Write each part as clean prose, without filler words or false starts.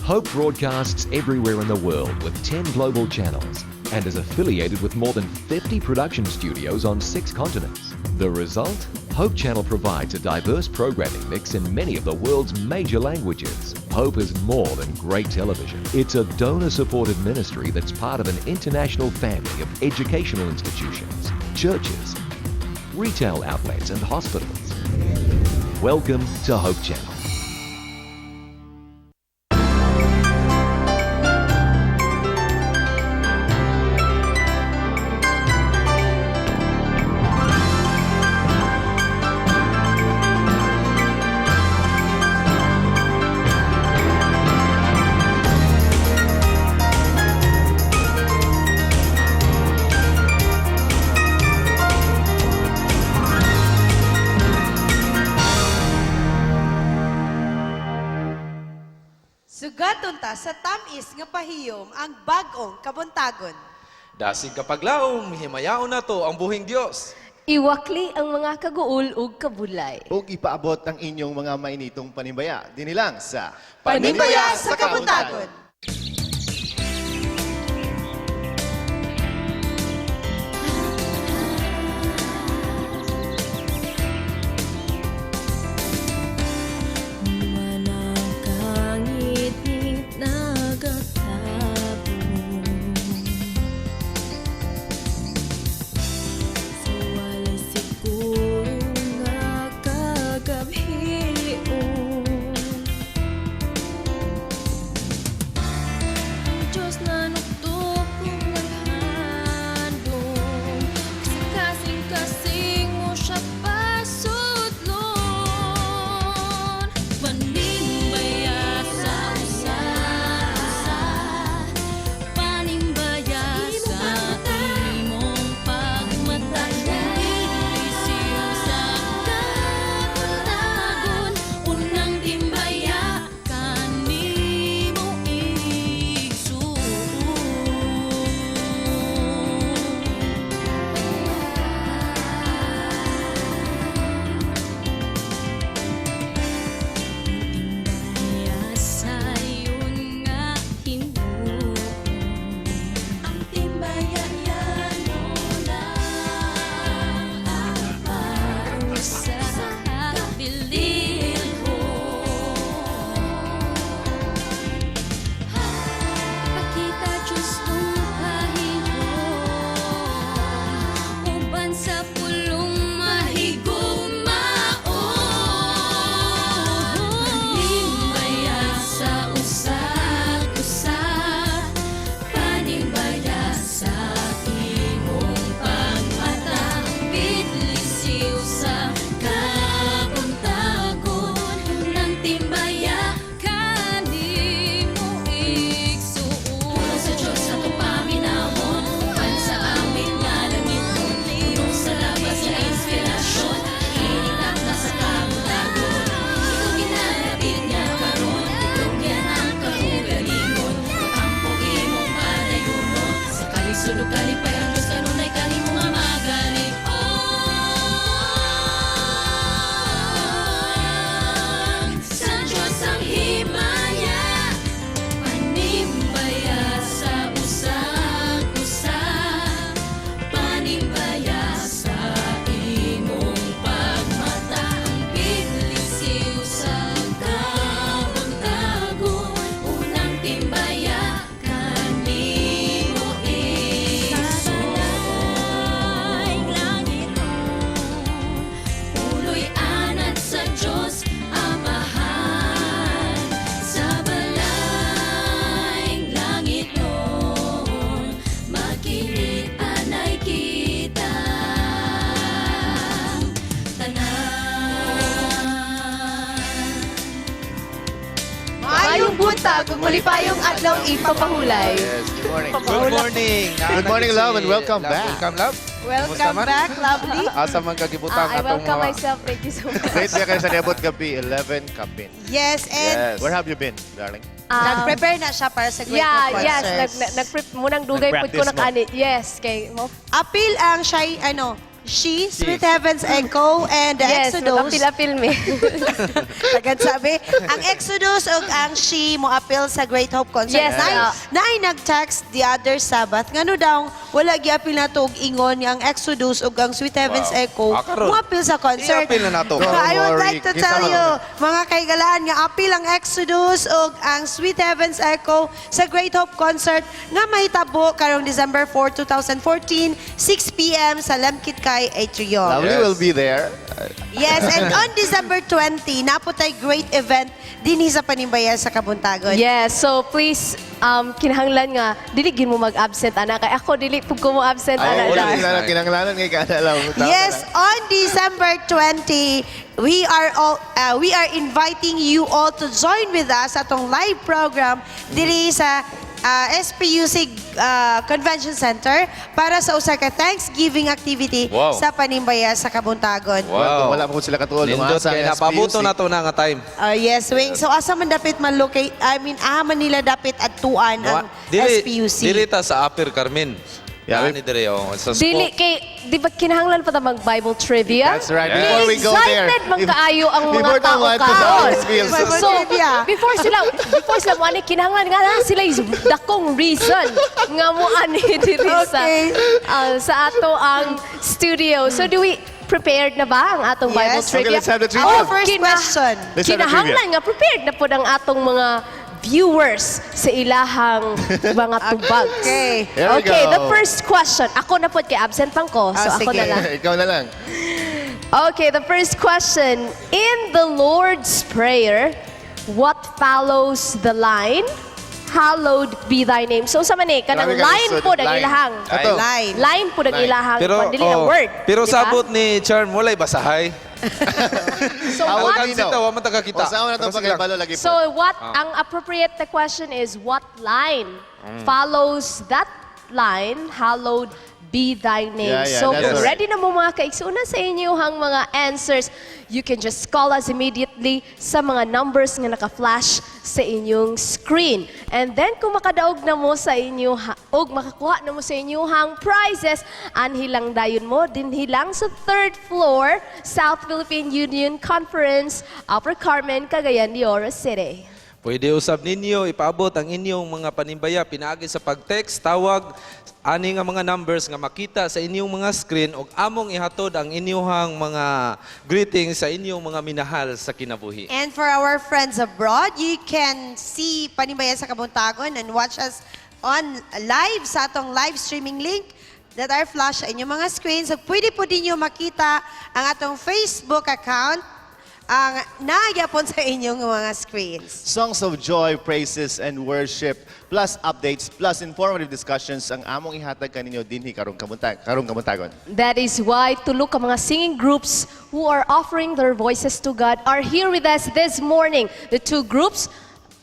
Hope broadcasts everywhere in the world with 10 global channels and is affiliated with more than 50 production studios on 6 continents. The result? Hope Channel provides a diverse programming mix in many of the world's major languages. Hope is more than great television. It's a donor-supported ministry that's part of an international family of educational institutions, churches, retail outlets and hospitals. Welcome to Hope Channel. Sugaton ta sa tamis nga pahiyom ang bag-ong kabuntagon. Dasig kapaglaom, himayaon nato ang buhing Dios. Iwakli ang mga kaguol ug kabulay. Ug ipaabot ang inyong mga mainitong panimbaya. Dinilang sa Panimbaya sa Kabuntagon! Manangkangit nagatabo sa walay siguro nga kagabhion. Ang Diyos na nuktok kung naghandom sa kasing-kasing mo siya pasudlon. Panimbaya sa usa-usa, panimbaya sa imong pagmata, Isiw sa kabuntagon, unang timbaya kanimo igsuon. Timbaya sayon nga himuon. Ang timbaya yan ang sa kabililhon. Pakita Diyos nung kahihon, uban sa pulong mahigumaon. Panimbaya sa usag-usa, panimbaya sa imong pagmata, bidlisiw sa kabuntagon ng timbaya kanimo igsuon. Pulong sa Diyos atong paminawon, uban sa awit nga langiton, puno sa labas nga inspirasyon, inikap na sa kabuntagon. Ikaw ginalapit niya karon, itugyan ang kaugalingon, makampo imong padayunon, sa kalisod ug kalipay ang Diyos kanunay kanimo nga magalig-on. Sa Diyos ang himaya, panimbaya sa usag-usa, panimbaya sa imong pagmata, ang bidlisiw sa kabuntagon, unang timbaya kanimo igsuon. Puloy anad sa Diyos Amahan, sa balayng langit nun, makinig-anay kita tanan. Maayong buntag ug malipayong adlaw ipapahulay. Yes, good morning. Good morning. Good morning, love, and welcome back. Welcome, love. Welcome Kumusta man? back, lovely. Asa man kagibutang Ah, I atong welcome mga myself. Thank you so much. Late na kayo sa niabot gabi, 11 kapin. Yes, and Yes. Where have you been, darling? Nag-prepare na siya para sa Great Yeah, Hope yes. Concert. Nag, nag, nag munang dugay pud ko Nag-practice mo. nakaani. Yes, kay mo. Apil ang siya, ano, She, Sweet Heavens Echo, and the Yes, Exodus. mag-apil-apil mi. Tagan sabi, ang Exodus ug ang She mo appeal sa Great Hope Concert. Yes, Naay, naay nag-text the other Sabbath. Ngano daw, wala giapil nato og ingon nga ang Exodus ug ang Sweet Heavens Echo Ah, karon. mo appeal sa concert. I-appeal na nato. Don't I would worry. like to Kita tell mo. you, mga kaigalaan, nga apil ang Exodus ug ang Sweet Heavens Echo sa Great Hope Concert nga mahitabo karong December 4, 2014, 6 p.m. sa Lemkitkay Atrium. Lovely will be there. Yes, and on December 20, naputay great event dinhi sa Panimbaya sa Kabuntagon. Yes, so please, kinahanglan nga, dili gid mo mag-absent, ana. Kay ako, dili pug ko mo absent, Ay, ana. wala Dar. sila kinanglanan kay kada alam. Tama Yes, na. on December 20, we are inviting you all to join with us atong live program diri sa SPUC Convention Center para sa usa ka Thanksgiving activity sa Panimbaya sa Kabuntagon. Wow. Wala pa po sila katuol. Nindot Umaasa kay ang napabuto SPUC. na to na nga time. Yes, Wing. So asa man dapit man locate, I mean, aha man nila dapit adtuan ang SPUC. Dili ta sa Upper Carmen. Yeah, Yeah, ni dire oh, sa Dili Spoke. kay di ba kinahanglan pa ta mag Bible trivia? That's right. Yes. Before we go there. Excited man kaayo ang mga Before tao tawad to sa karon. Fields. Bible So, trivia. before sila mo ani kinahanglan nga na sila is dakong reason nga mo ani diri sa sa ato ang studio. So do we prepared na ba ang atong Bible Yes. trivia? Okay, let's have the trivia. Our first question. Let's have the Kinahanglan trivia. nga prepared na pud ang atong mga viewers sa ilahang mga tubag. Okay. Here we Okay, go. the first question. Ako na pod kay absent pang ko, so Ah, ako sige. na lang. Ikaw na lang. Okay, the first question. In the Lord's Prayer, what follows the line? Hallowed be thy name. So sa man eh, kanang Grabe ka, line lisod. po ang Line. ilahang. Ato. Line. Line po ang Line. ilahang, kwan, dili na oh, word. Pero di ba? sabot ni Charm walay basahay. So How what, would we know? Sita, wa man taga kita. O, saan na ito Pero sige lang. pagkabalo lagi po? So what ang appropriate na question is what line follows that line, hallowed be thy name. Yeah, So that's kung right. ready na mo mga kaigsunan sa inyong mga answers, you can just call us immediately sa mga numbers nga naka-flash sa inyong screen. And then kung makadaog na mo sa inyong og makakuha na mo sa inyong prizes, anhi lang dayon mo dinhi lang sa third floor, South Philippine Union Conference, Upper Carmen, Cagayan de Oro City. Pwede usab ninyo ipaabot ang inyong mga panimbaya pinaagi sa pag-text, tawag ani nga mga numbers nga makita sa inyong mga screen ug among ihatod ang inyong mga greetings sa inyong mga minahal sa kinabuhi. And for our friends abroad, you can see Panimbaya sa Kabuntagon and watch us on live sa atong live streaming link that are flash sa inyong mga screens. So, pwede po din nyo makita ang atong Facebook account ang naayapon sa inyong mga screens. Songs of joy, praises, and worship, plus updates, plus informative discussions ang among ihatag kaninyo dinhi karong kabuntagon. That is why tulo ka mga singing groups who are offering their voices to God are here with us this morning. The two groups,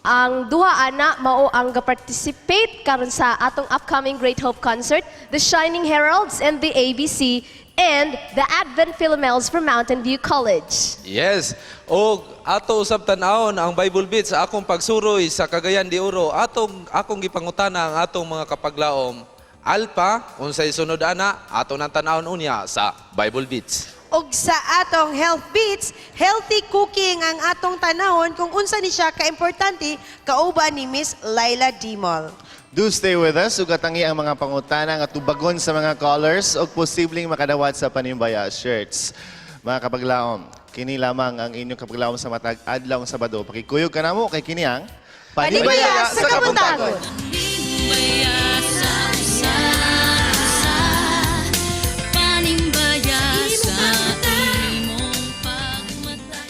ang duha ana mao ang ga-participate karon sa atong upcoming Great Hope concert, the Shining Heralds and the ABC and the Advent Philomels from Mountain View College. Yes. Og ato usab tan-awon ang Bible Beat sa akong pagsuroy sa Cagayan de Oro. Atong akong gipangutana ang atong mga kapaglaom. Alpa, unsay sunod ana, ato nang tan-awon unya sa Bible Beats. Og sa atong Health Beats, healthy cooking ang atong tanahon kung unsa ni siya kaimportante kauban ni Miss Laila Dimol. Do stay with us ug atangi ang mga pangutana nga tubagon sa mga callers ug posibleng makadawat sa Panimbaya shirts. Mga kapaglaom, kini lamang ang inyong kapaglaom sa matag adlaw Sabado. Pakikuyog kanamo kay kini ang Panimbaya sa Kabuntagon! Panimbaya sa usa, panimbaya sa imong pagmatay.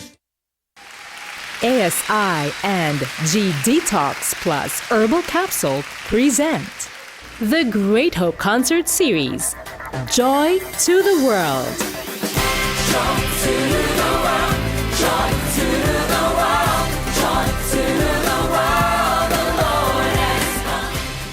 ASI and G Detox Plus Herbal Capsule present the Great Hope Concert Series, Joy to the World.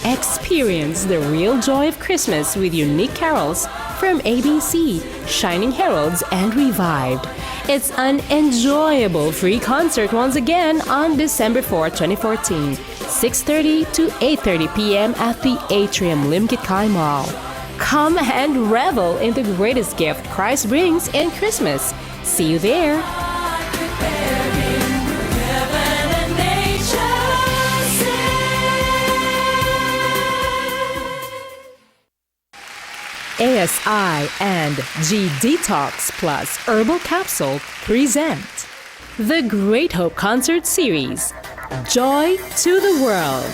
Experience the real joy of Christmas with unique carols from ABC, Shining Heralds, and Revived. It's an enjoyable free concert once again on December 4, 2014, 6:30 to 8:30 p.m. at the Atrium Limkit Kai Mall. Come and revel in the greatest gift Christ brings in Christmas. See you there. Heaven and nature sing. ASI and G Detox Plus Herbal Capsule present the Great Hope Concert Series, Joy to the World.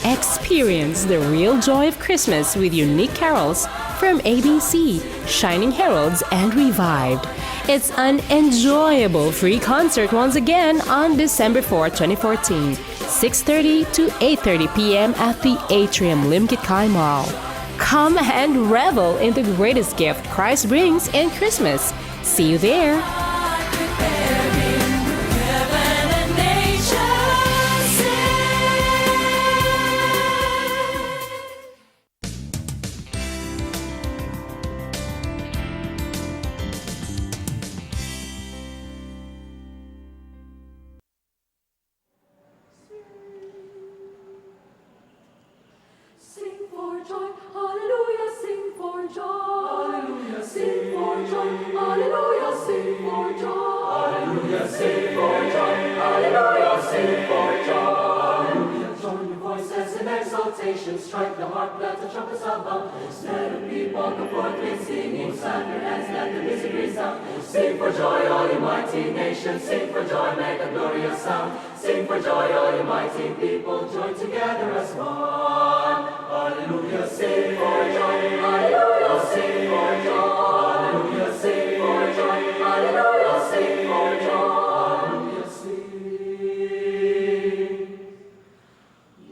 Experience the real joy of Christmas with unique carols from ABC, Shining Heralds, and Revived. It's an enjoyable free concert once again on December 4, 2014, 6:30 to 8:30 p.m. at the Atrium Limketkai Mall. Come and revel in the greatest gift Christ brings in Christmas. See you there. Heaven and nature sing. Sing for joy, hallelujah, sing for joy. Hallelujah, sing for joy, hallelujah, sing for joy. Hallelujah, sing for joy, hallelujah, sing for joy. Hallelujah, join your voices in exultation, strike the harp, let the trumpets abound. Let the people come forth with singing, clap your hands, let the music resound. Sing for joy, all you mighty nations, sing for joy, make a glorious sound. Sing for joy, all you mighty people, join together as one. Hallelujah, sing for joy, hallelujah, sing for joy, hallelujah, sing for joy, hallelujah, sing for joy, hallelujah, sing.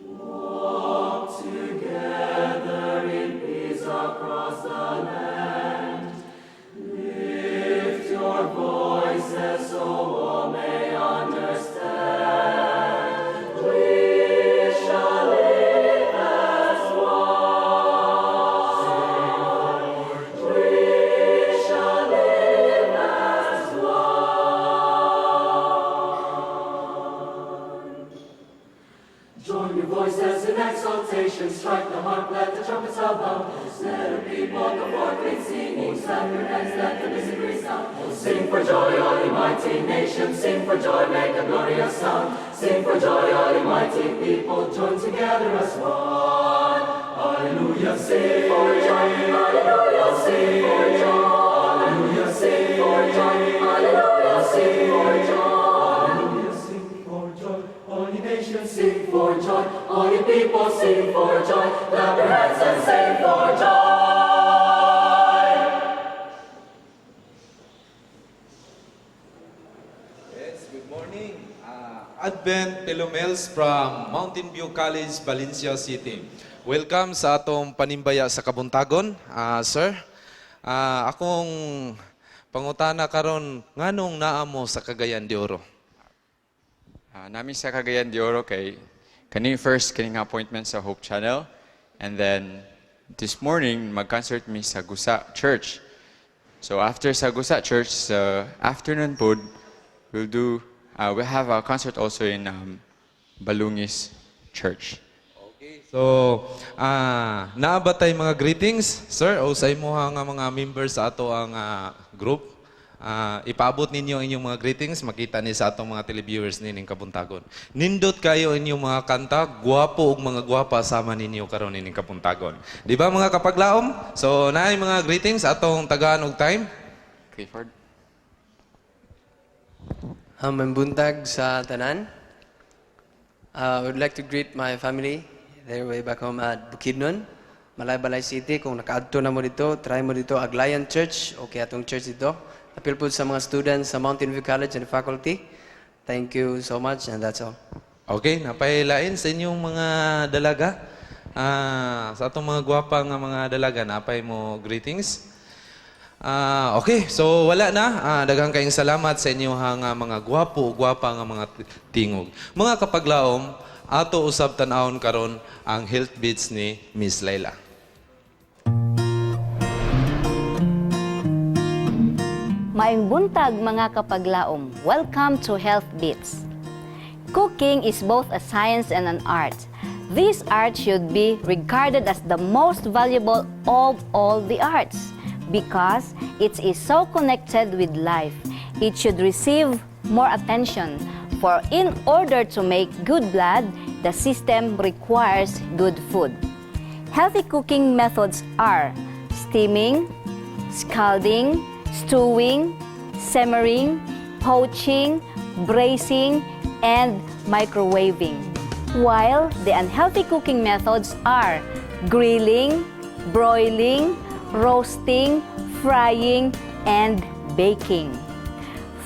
Walk together in peace across the land. Lift your voices so all may understand. We shall live as one. We shall live as one. Join your voices in exultation, strike the harp, let the trumpets abound. Let the people come forth with singing, clap your hands, let the music resound. Sing for joy, all you mighty nations, sing for joy, make a glorious sound. Sing for joy, all you mighty people, join together as one. Hallelujah, sing for joy, hallelujah, sing for joy, hallelujah, sing for joy, hallelujah, sing for joy, hallelujah, sing for joy, all you nations sing for joy, all you people sing for joy, clap your hands and sing for joy. Yes, good morning. Advent Pelomels from Mountain View College, Valencia City. Welcome sa atong panimbaya sa Kabuntagon, sir. Akong pangutana karon, nganong naa mo sa Cagayan de Oro? Naa mi sa Cagayan de Oro kay kaning first kaning appointment sa Hope Channel, and then this morning mag-concert mi sa Gusa Church. So after sa Gusa Church sa afternoon pod we'll have a concert also in Balungis Church. Okay. So, naa ba tay mga greetings, sir, o sa imuha nga mga members sa ato ang group? Ipaabot ninyo ang inyong mga greetings, makita ni sa atong mga televiewers nining kabuntagon. Nindot kayo inyong mga kanta, guwapo ug mga gwapa sama ninyo karon nining kabuntagon. Di ba, mga kapaglaom? So, naay mga greetings atong tagaan og time. Clifford. Buntag sa tanan. I would like to greet my family there way back home at Bukidnon, Malaybalay City. Kung nakaadto na mo dito, try mo dito Aglayan Church, okay atong church dito. Apil po sa mga students sa Mountain View College and faculty. Thank you so much, and that's all. Okay, napailain sa inyong mga dalaga. Sa atong mga gwapa nga mga dalaga, napay mo greetings. Okay, so wala na. Daghang kayong salamat sa inyong mga gwapo, gwapa nga mga tingog. Mga kapaglaom, ato usab tan-awon karon ang health beats ni Miss Laila. Maayong buntag, mga kapaglaom. Welcome to Health Beats. Cooking is both a science and an art. This art should be regarded as the most valuable of all the arts because it is so connected with life. It should receive more attention, for in order to make good blood, the system requires good food. Healthy cooking methods are steaming, scalding, stewing, simmering, poaching, braising, and microwaving. While the unhealthy cooking methods are grilling, broiling, roasting, frying, and baking.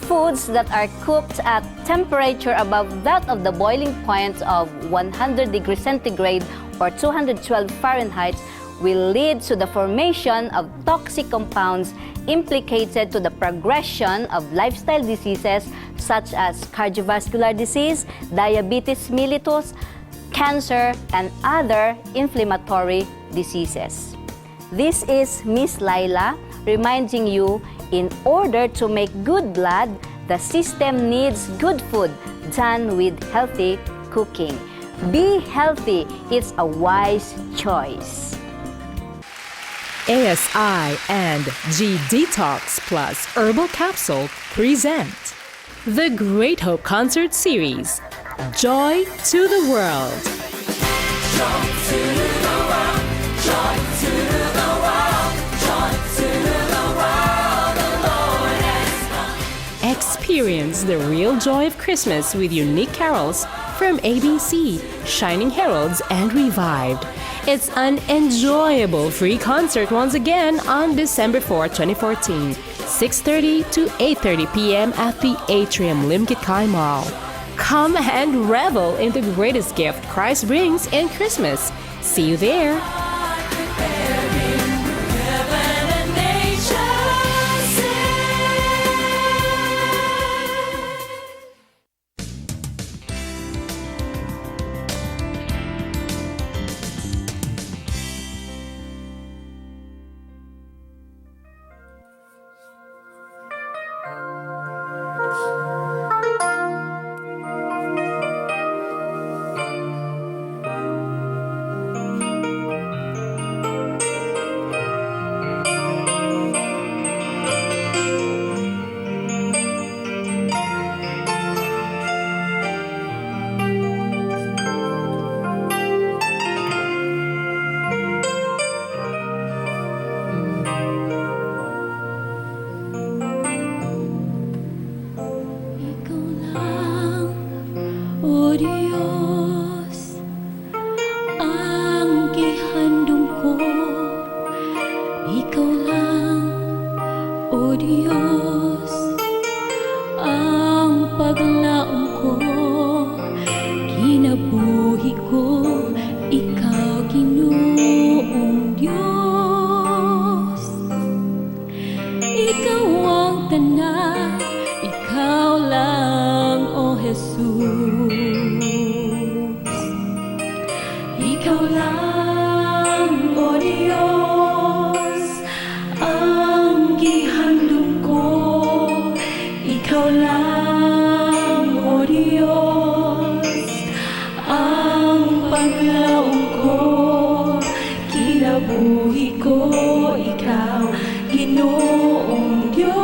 Foods that are cooked at temperature above that of the boiling point of 100 degrees centigrade or 212 Fahrenheit will lead to the formation of toxic compounds implicated to the progression of lifestyle diseases such as cardiovascular disease, diabetes mellitus, cancer, and other inflammatory diseases. This is Miss Laila reminding you, in order to make good blood, the system needs good food done with healthy cooking. Be healthy. It's a wise choice. ASI and G Detox Plus Herbal Capsule present the Great Hope Concert Series, Joy to the World. Joy to the world, joy to the world, joy to the world, the Lord has come. Experience the real joy of Christmas with unique carols from ABC, Shining Heralds, and Revived. It's an enjoyable free concert once again on December 4, 2014, 6:30 to 8:30 p.m. at the Atrium Limketkai Mall. Come and revel in the greatest gift Christ brings in Christmas. See you there. Heaven and nature sing. Ikaw lang, O Diyos, ang gihandom ko. Ikaw lang, O Diyos, ang paglaom ko. Kinabuhi ko, ikaw, Ginoong Diyos. Ikaw ang tanan, ikaw lang, O Jesus. Ikaw lang, O Diyos, ang gihandom ko. Ikaw lang, O Diyos, ang paglaom ko. Kinabuhi ko, ikaw, Ginoong Diyos.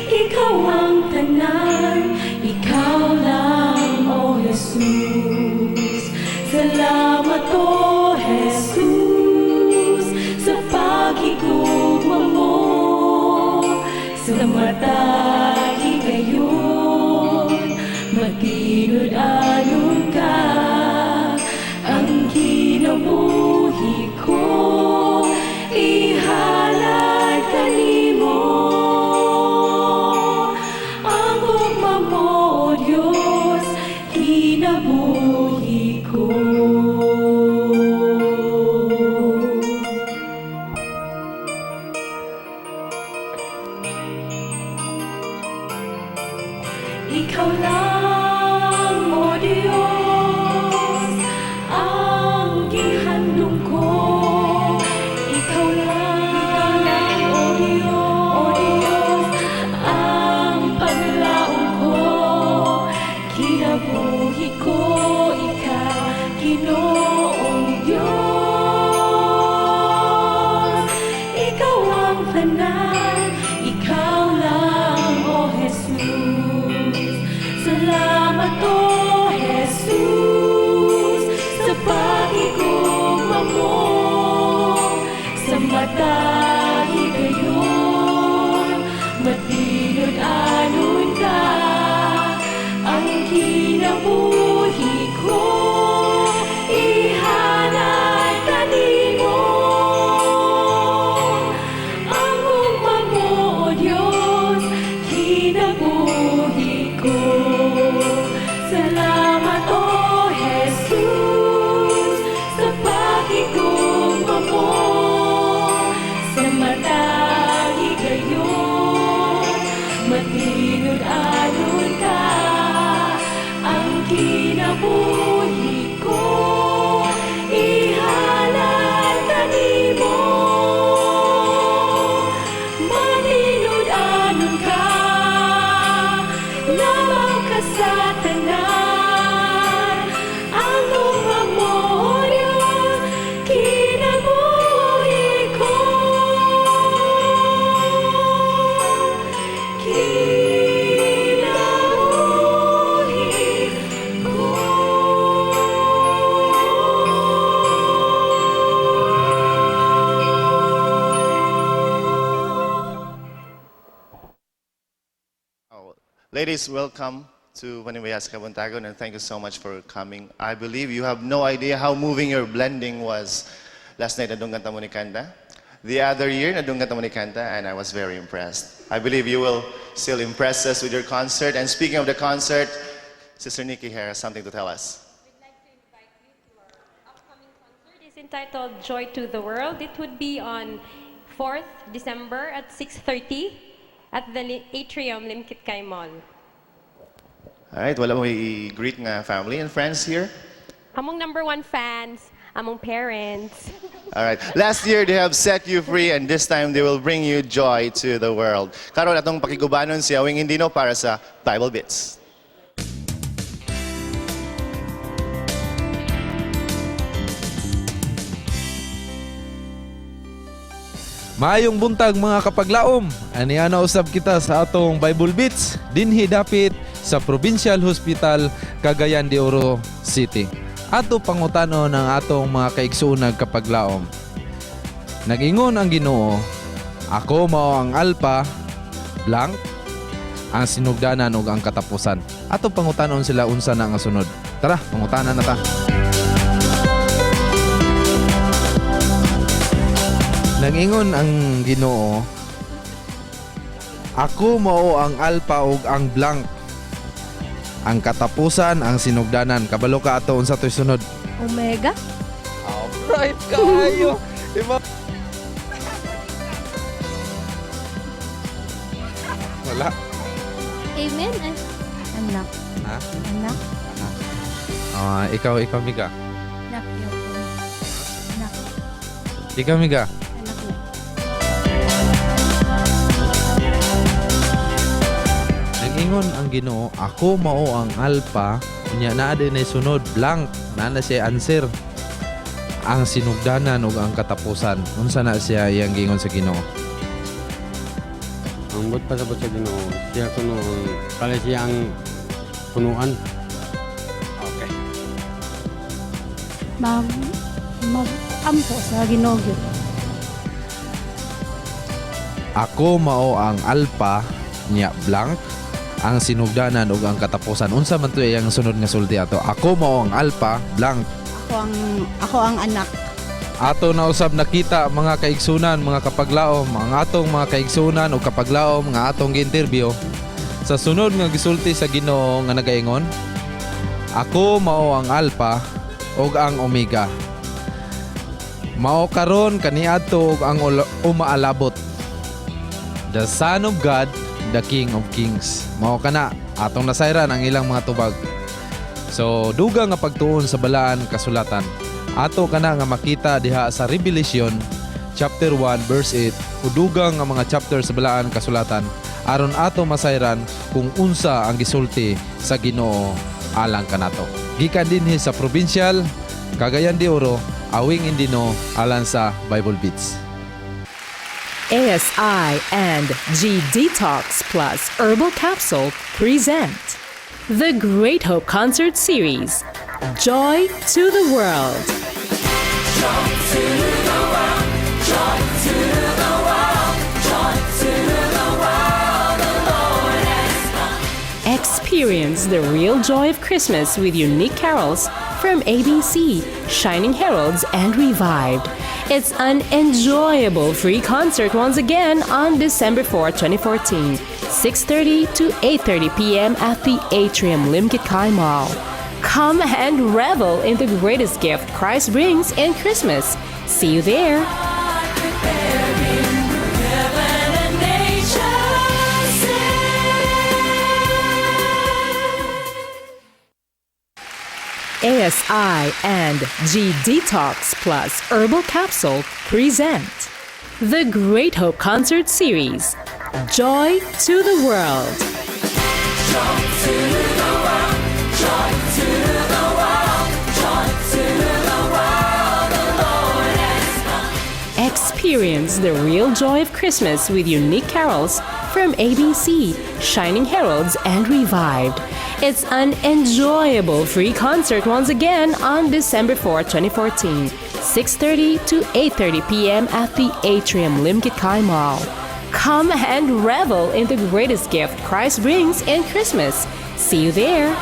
Ikaw ang tanan, ikaw lang, O Jesus. Salamat, O Jesus, sa paghigugma mo. Sa matag higayon, matinud-anon ka. Ang kinabuhi ko, ihalad kanimo. Ang gugma mo, O Diyos, kinabuhi ko. Ikaw lang, O Diyos, ang gihandom ko. Ikaw lang, O Ginoong Diyos. Ikaw ang tanan, Ikaw lang, O Jesus. Salamat, O Jesus, sa paghigugma mo sa matag higayon, matinud-anon ka. Ang kinabuhi ko, ihalay kanimo. Ang gugma mo, O Diyos, kinabuhi ko. Salamat, O Jesus, sa paghigugma mo sa matag higayon, matinud-anon ka. Ang kinabuhi ko, ihalay kanimo. Matinud-anon ka, labaw ka sa tanan. Ang gugma mo, O Diyos, kinabuhi ko. Kinabuhi ko. Oh, ladies, welcome to Panimbaya sa Kabuntagon and thank you so much for coming. I believe you have no idea how moving your blending was last night, nadunggan ta mo ni kanta. The other year, nadunggan ta mo ni kanta, and I was very impressed. I believe you will still impress us with your concert. And speaking of the concert, Sister Nikki here has something to tell us. Is entitled Joy to the World. It would be on 4th December at 6:30 at the Atrium Limketkai Mall. All right, wala mo i-greet nga family and friends here? Among number one fans, among parents. All right. Last year, they have set you free, and this time they will bring you joy to the world. Karon atong pakigubanon si Awing Indino para sa Bible Bits. Maayong buntag, mga kapaglaom. Aniana usab kita sa atong Bible Beats dinhi dapit sa Provincial Hospital, Cagayan de Oro City. Ato pangutanon ang atong mga kaigsuonan kapaglaom. Nagingon ang Ginoo, "Ako mao ang Alpha blank, ang sinugdanan ug ang katapusan." Ato pangutanon sila unsa na ang sunod. Tara, pangutanan na ta. Nangingon ang Ginoo, "Ako mao ang Alpha ug ang blank, ang katapusan, ang sinugdanan." Kabalo ka ato unsa to'y sunod? Omega? Right kaayo. Diba? Wala. Amen. Ay, Anak. Ha? Anak. Ah, ikaw, ikaw, Miga. Anak. Anak. Ikaw, Miga. Anak na. Nagingon ang Ginoo, "Ako mao ang Alpha," unya naa din ay sunod blank, naa na siya answer. "Ang sinugdanan ug ang katapusan." Unsa na siya iyang giingon sa Ginoo? Ang buot pasabot sa Ginoo, siya kuno ang pala siya ang punuan. Okay. Mag ampo sa Ginoo gyud. "Ako mao ang Alpha," nya blank, "ang sinugdanan ug ang katapusan." Unsa man to iyang sunod nga sulti ato? "Ako mao ang Alpha blank." Ako ang anak. Ato na usab nakita, mga kaigsunan, mga kapaglaom, ang atong mga kaigsunan o kapaglaom nga atong gi-interview sa sunod nga gisulti sa Ginoo nga nagaingon, "Ako mao ang Alpha ug ang Omega. Mao karon, kaniadto ug ang umaalabot. The Son of God, the King of Kings." Mao kana atong nasayran ang ilang mga tubag. So dugang nga pagtuon sa balaan kasulatan. Ato kana nga makita diha sa Revelation chapter 1 verse 8 ug dugang nga mga chapter sa balaan kasulatan aron ato masayran kung unsa ang gisulti sa Ginoo alang kanato. Gikan dinhi sa Provincial Cagayan de Oro, Awing Indino, alang sa Bible Beats. ASI and G Detox Plus Herbal Capsule present the Great Hope Concert Series, Joy to the World. Joy to the world, joy to the world, joy to the world, the Lord has come. Experience the real joy of Christmas with unique carols from ABC, Shining Heralds, and Revived. It's an enjoyable free concert once again on December 4, 2014, 6:30 to 8:30 p.m. at the Atrium Limketkai Mall. Come and revel in the greatest gift Christ brings in Christmas. See you there. Heaven and nature sing. ASI and G Detox Plus Herbal Capsule present the Great Hope Concert Series, Joy to the World. Joy to the world, joy to the world, joy to the world, the Lord has come. Experience the real joy of Christmas with unique carols from ABC, Shining Heralds, and Revived. It's an enjoyable free concert once again on December 4, 2014, 6:30 to 8:30 p.m. at the Atrium Limketkai Mall. Come and revel in the greatest gift Christ brings in Christmas. See you there.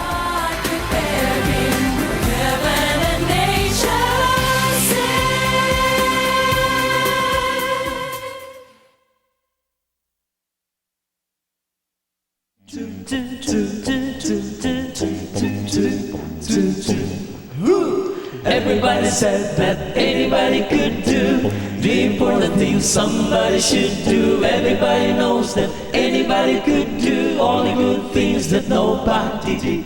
Heaven and nature sing. Everybody said that anybody could do the important things somebody should do. Everybody knows that anybody could do all the good things that nobody did.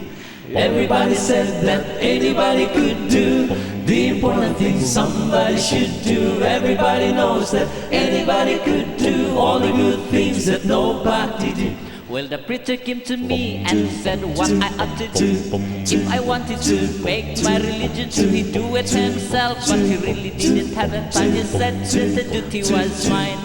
Everybody said that anybody could do the important things somebody should do. Everybody knows that anybody could do all the good things that nobody did. Well, the preacher came to me and said what I ought to do. If I wanted to make my religion true, he'd do it himself. But he really didn't have the time. He said that the duty was mine.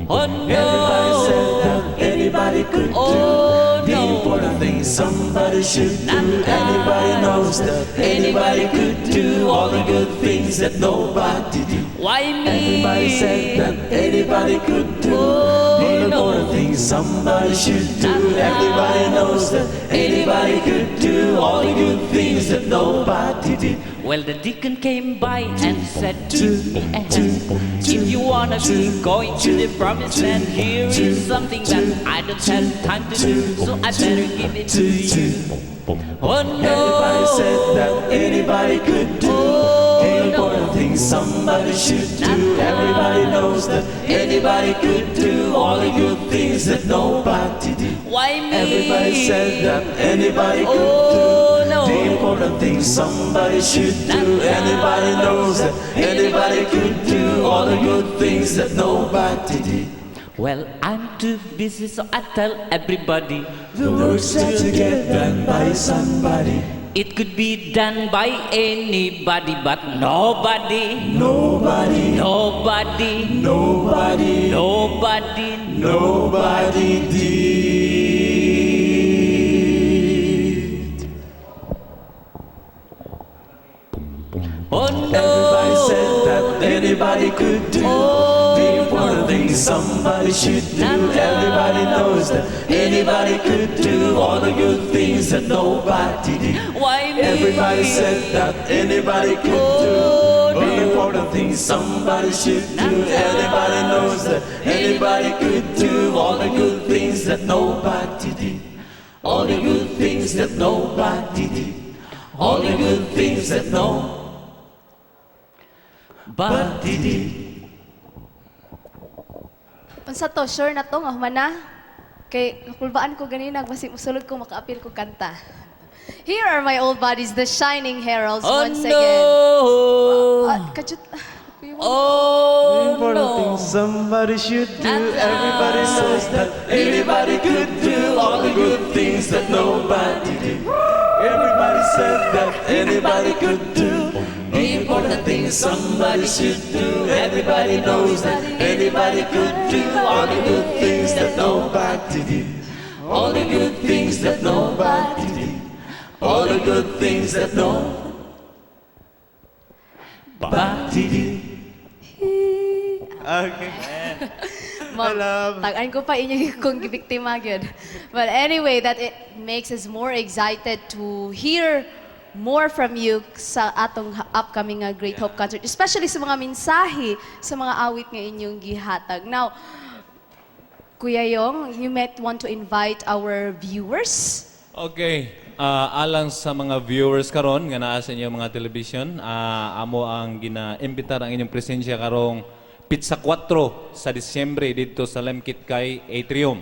Oh no! Everybody said that anybody could Oh, do the no. important things somebody should do. Everybody knows that anybody could do all the good things that nobody did. Why me? Everybody said that anybody could do the important things somebody should do. Everybody knows that anybody could do all the good things that nobody did. Well, the deacon came by and said, Give me a hand. If you wanna be going to the promised land, here is something that I don't have time to do, so I better give it to you. Oh no! Everybody said that anybody could do the important things somebody should do. Everybody knows that anybody could do all the good things that nobody did. Why me? Everybody said that anybody could Oh, do no. the important things somebody should do. Anybody knows that anybody could do all the good things that nobody did. Well, I'm too busy, so I tell everybody The work's got to get done by somebody. It could be done by anybody, but nobody, Nobody, nobody, nobody, nobody, nobody did. Oh no! Everybody said that anybody could do the important things somebody should do. Everybody knows that anybody could do all the good things that nobody did. Why me? Everybody said that anybody could do the important things somebody should do. Everybody knows that anybody could do all the good things that nobody did. All the good things that nobody did. All the good things that nobody did. Unsa to, sure na to nga human na? Kay nakulbaan ko ganina, basi musulod ko makaapil ko kanta. Here are my old buddies, the Shining Heralds, Oh once no! again. Ah, kajut. Oh Important no! things somebody should do. Everybody says that anybody could do all the good things that nobody did. Everybody said that anybody could do the things somebody should do. Everybody knows that anybody could do all the good things that nobody did. All the good things that nobody did. All the good things that nobody did. Okay. Ma'am, tag-an ko pa inyo kung gibiktima gyud. But anyway, that it makes us more excited to hear more from you sa atong upcoming nga Great Hope Concert, especially sa mga mensahe, sa mga awit nga inyong gihatag. Now, Kuya Yong, you might want to invite our viewers. Okay. Alang sa mga viewers karon nga naa sa inyong mga television, amo ang gina-imbitar ang inyong presensya karong petsa 4 sa Disyembre didto sa Limketkai Atrium.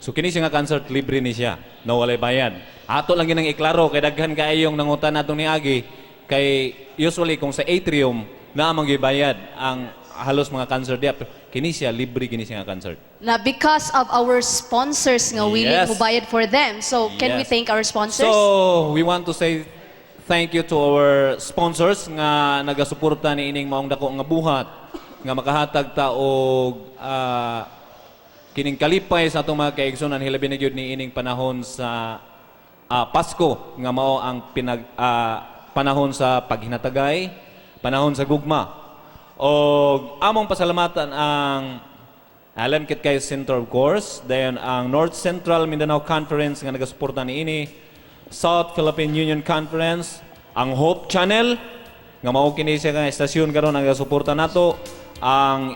So kini siya nga concert, libre ni siya. No, walay bayad. Ato lang ginang iklaro kay daghan kaayong nangutan natong niagi, kay usually kung sa atrium naa man gibayad ang halos mga concert diya. Pero kini siya, libre kini siya nga concert. Na because of our sponsors nga willing mubayad for them. So, can we thank our sponsors? So, we want to say thank you to our sponsors nga nagasuporta ni ining maong dako nga buhat nga makahatag ta og kining kalipay sa atong mga kaigsunan, hilabi na gyud ni ining panahon sa Pasko nga mao ang pinag panahon sa paghinatagay, panahon sa gugma. Og among pasalamatan ang Limketkai Center, of course, dayon ang North Central Mindanao Conference nga nagasuporta niini, South Philippine Union Conference, ang Hope Channel nga mao kini siya nga estasyon karon ang nagasuporta nato, ang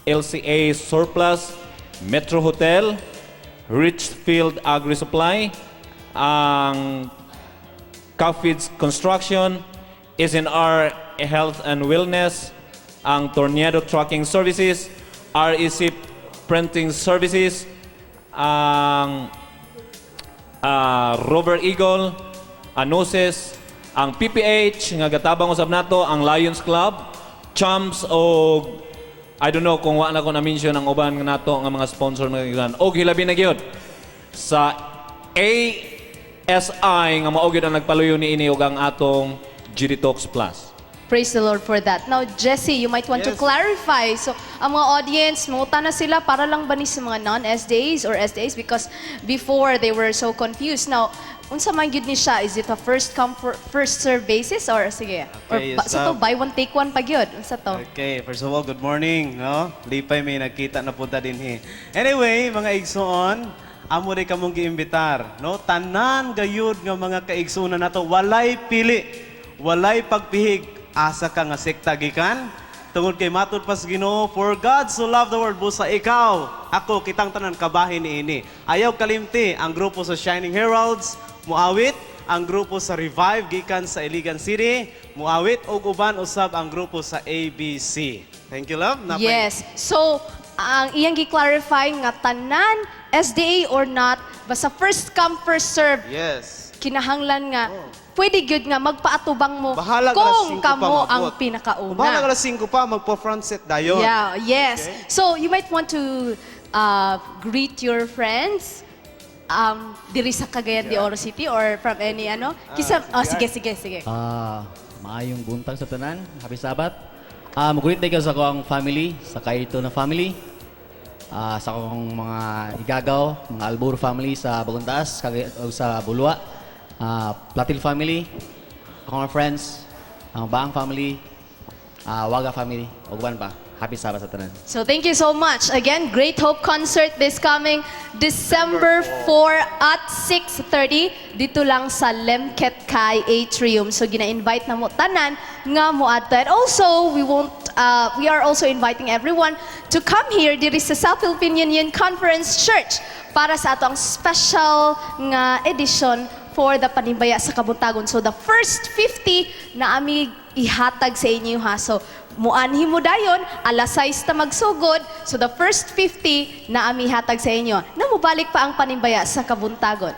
LCA Surplus, Metro Hotel, Richfield Agri Supply, ang Cafids Construction, SNR Health and Wellness, ang Tornado Trucking Services, REC Printing Services, ang Rover Eagle, Anoses, ang PPH nga gatabang usab nato, ang Lions Club, Champs og I don't know kung wa na ko na-mention ang uban nga nato nga mga sponsor nga gilan. Og hilabi na gyud sa ASI nga mao gyud ang nagpaluyo niini ug ang atong GD Talks Plus. Praise the Lord for that. Now, Jesse, you might want to clarify. So, ang mga audience, manguta na sila, para lang ba ni sa mga non-SDAs or SDAs? Because before, they were so confused. Now, unsa man gyud ni siya? Is it a first come, for, first serve basis? Or sige? Or Okay, ba, yes, so to, ma'am. buy one, take one pa gyud? Unsa to? Okay, first of all, good morning, no? Lipay may nagkita na punta din he. Anyway, mga igsoon, amo rin kamong giimbitar, no? Tanan gayud nga mga kaigsuonan nato, walay pili, walay pagpihig, asa ka nga sekta gikan. Tungod kay matud pa sa Ginoo, for God so loved the world, busa ikaw, ako, kitang tanan kabahin niini. Ayaw kalimti ang grupo sa Shining Heralds, muawit ang grupo sa Revive gikan sa Iligan City, muawit og uban usab ang grupo sa ABC. Thank you, love. Yes. So, ang iyang gi-clarify nga tanan, SDA or not, basta first come, first serve, kinahanglan nga pwede gyud nga magpaatubang mo Bahala ka alas kung 5 pa kamo ang maabot. pinakauna. Bahala ka alas 5 pa, magpo-front set dayon. Yeah, yes. So, you might want to greet your friends diri sa Cagayan de Oro City or from any ano. Kisa, oh, sige, sige, sige. Maayong buntag sa tanan. Happy Sabbath. Mag-greet kayo sa akong family, sa Kaito na family, sa akong mga igagaw, mga Albur family sa Bagong Taas, o sa Bulua, Platil family, akong mga friends, ang Baang family, Waga family, ug uban pa. Happy Sabbath sa tanan. So thank you so much. Again, Great Hope Concert this coming December 4 at 6:30 dito lang sa Limketkai Atrium. So gina-invite na mo tanan nga moadto. And also, we won't we are also inviting everyone to come here diri sa South Philippine Union Conference Church para sa atong special nga edition for the Panimbaya sa Kabuntagon. So the first 50 na ami ihatag sa inyo ha. So muanhi mo dayon, alas 6 ta magsugod. So the first 50 na ami ihatag sa inyo. Na mubalik pa ang Panimbaya sa Kabuntagon.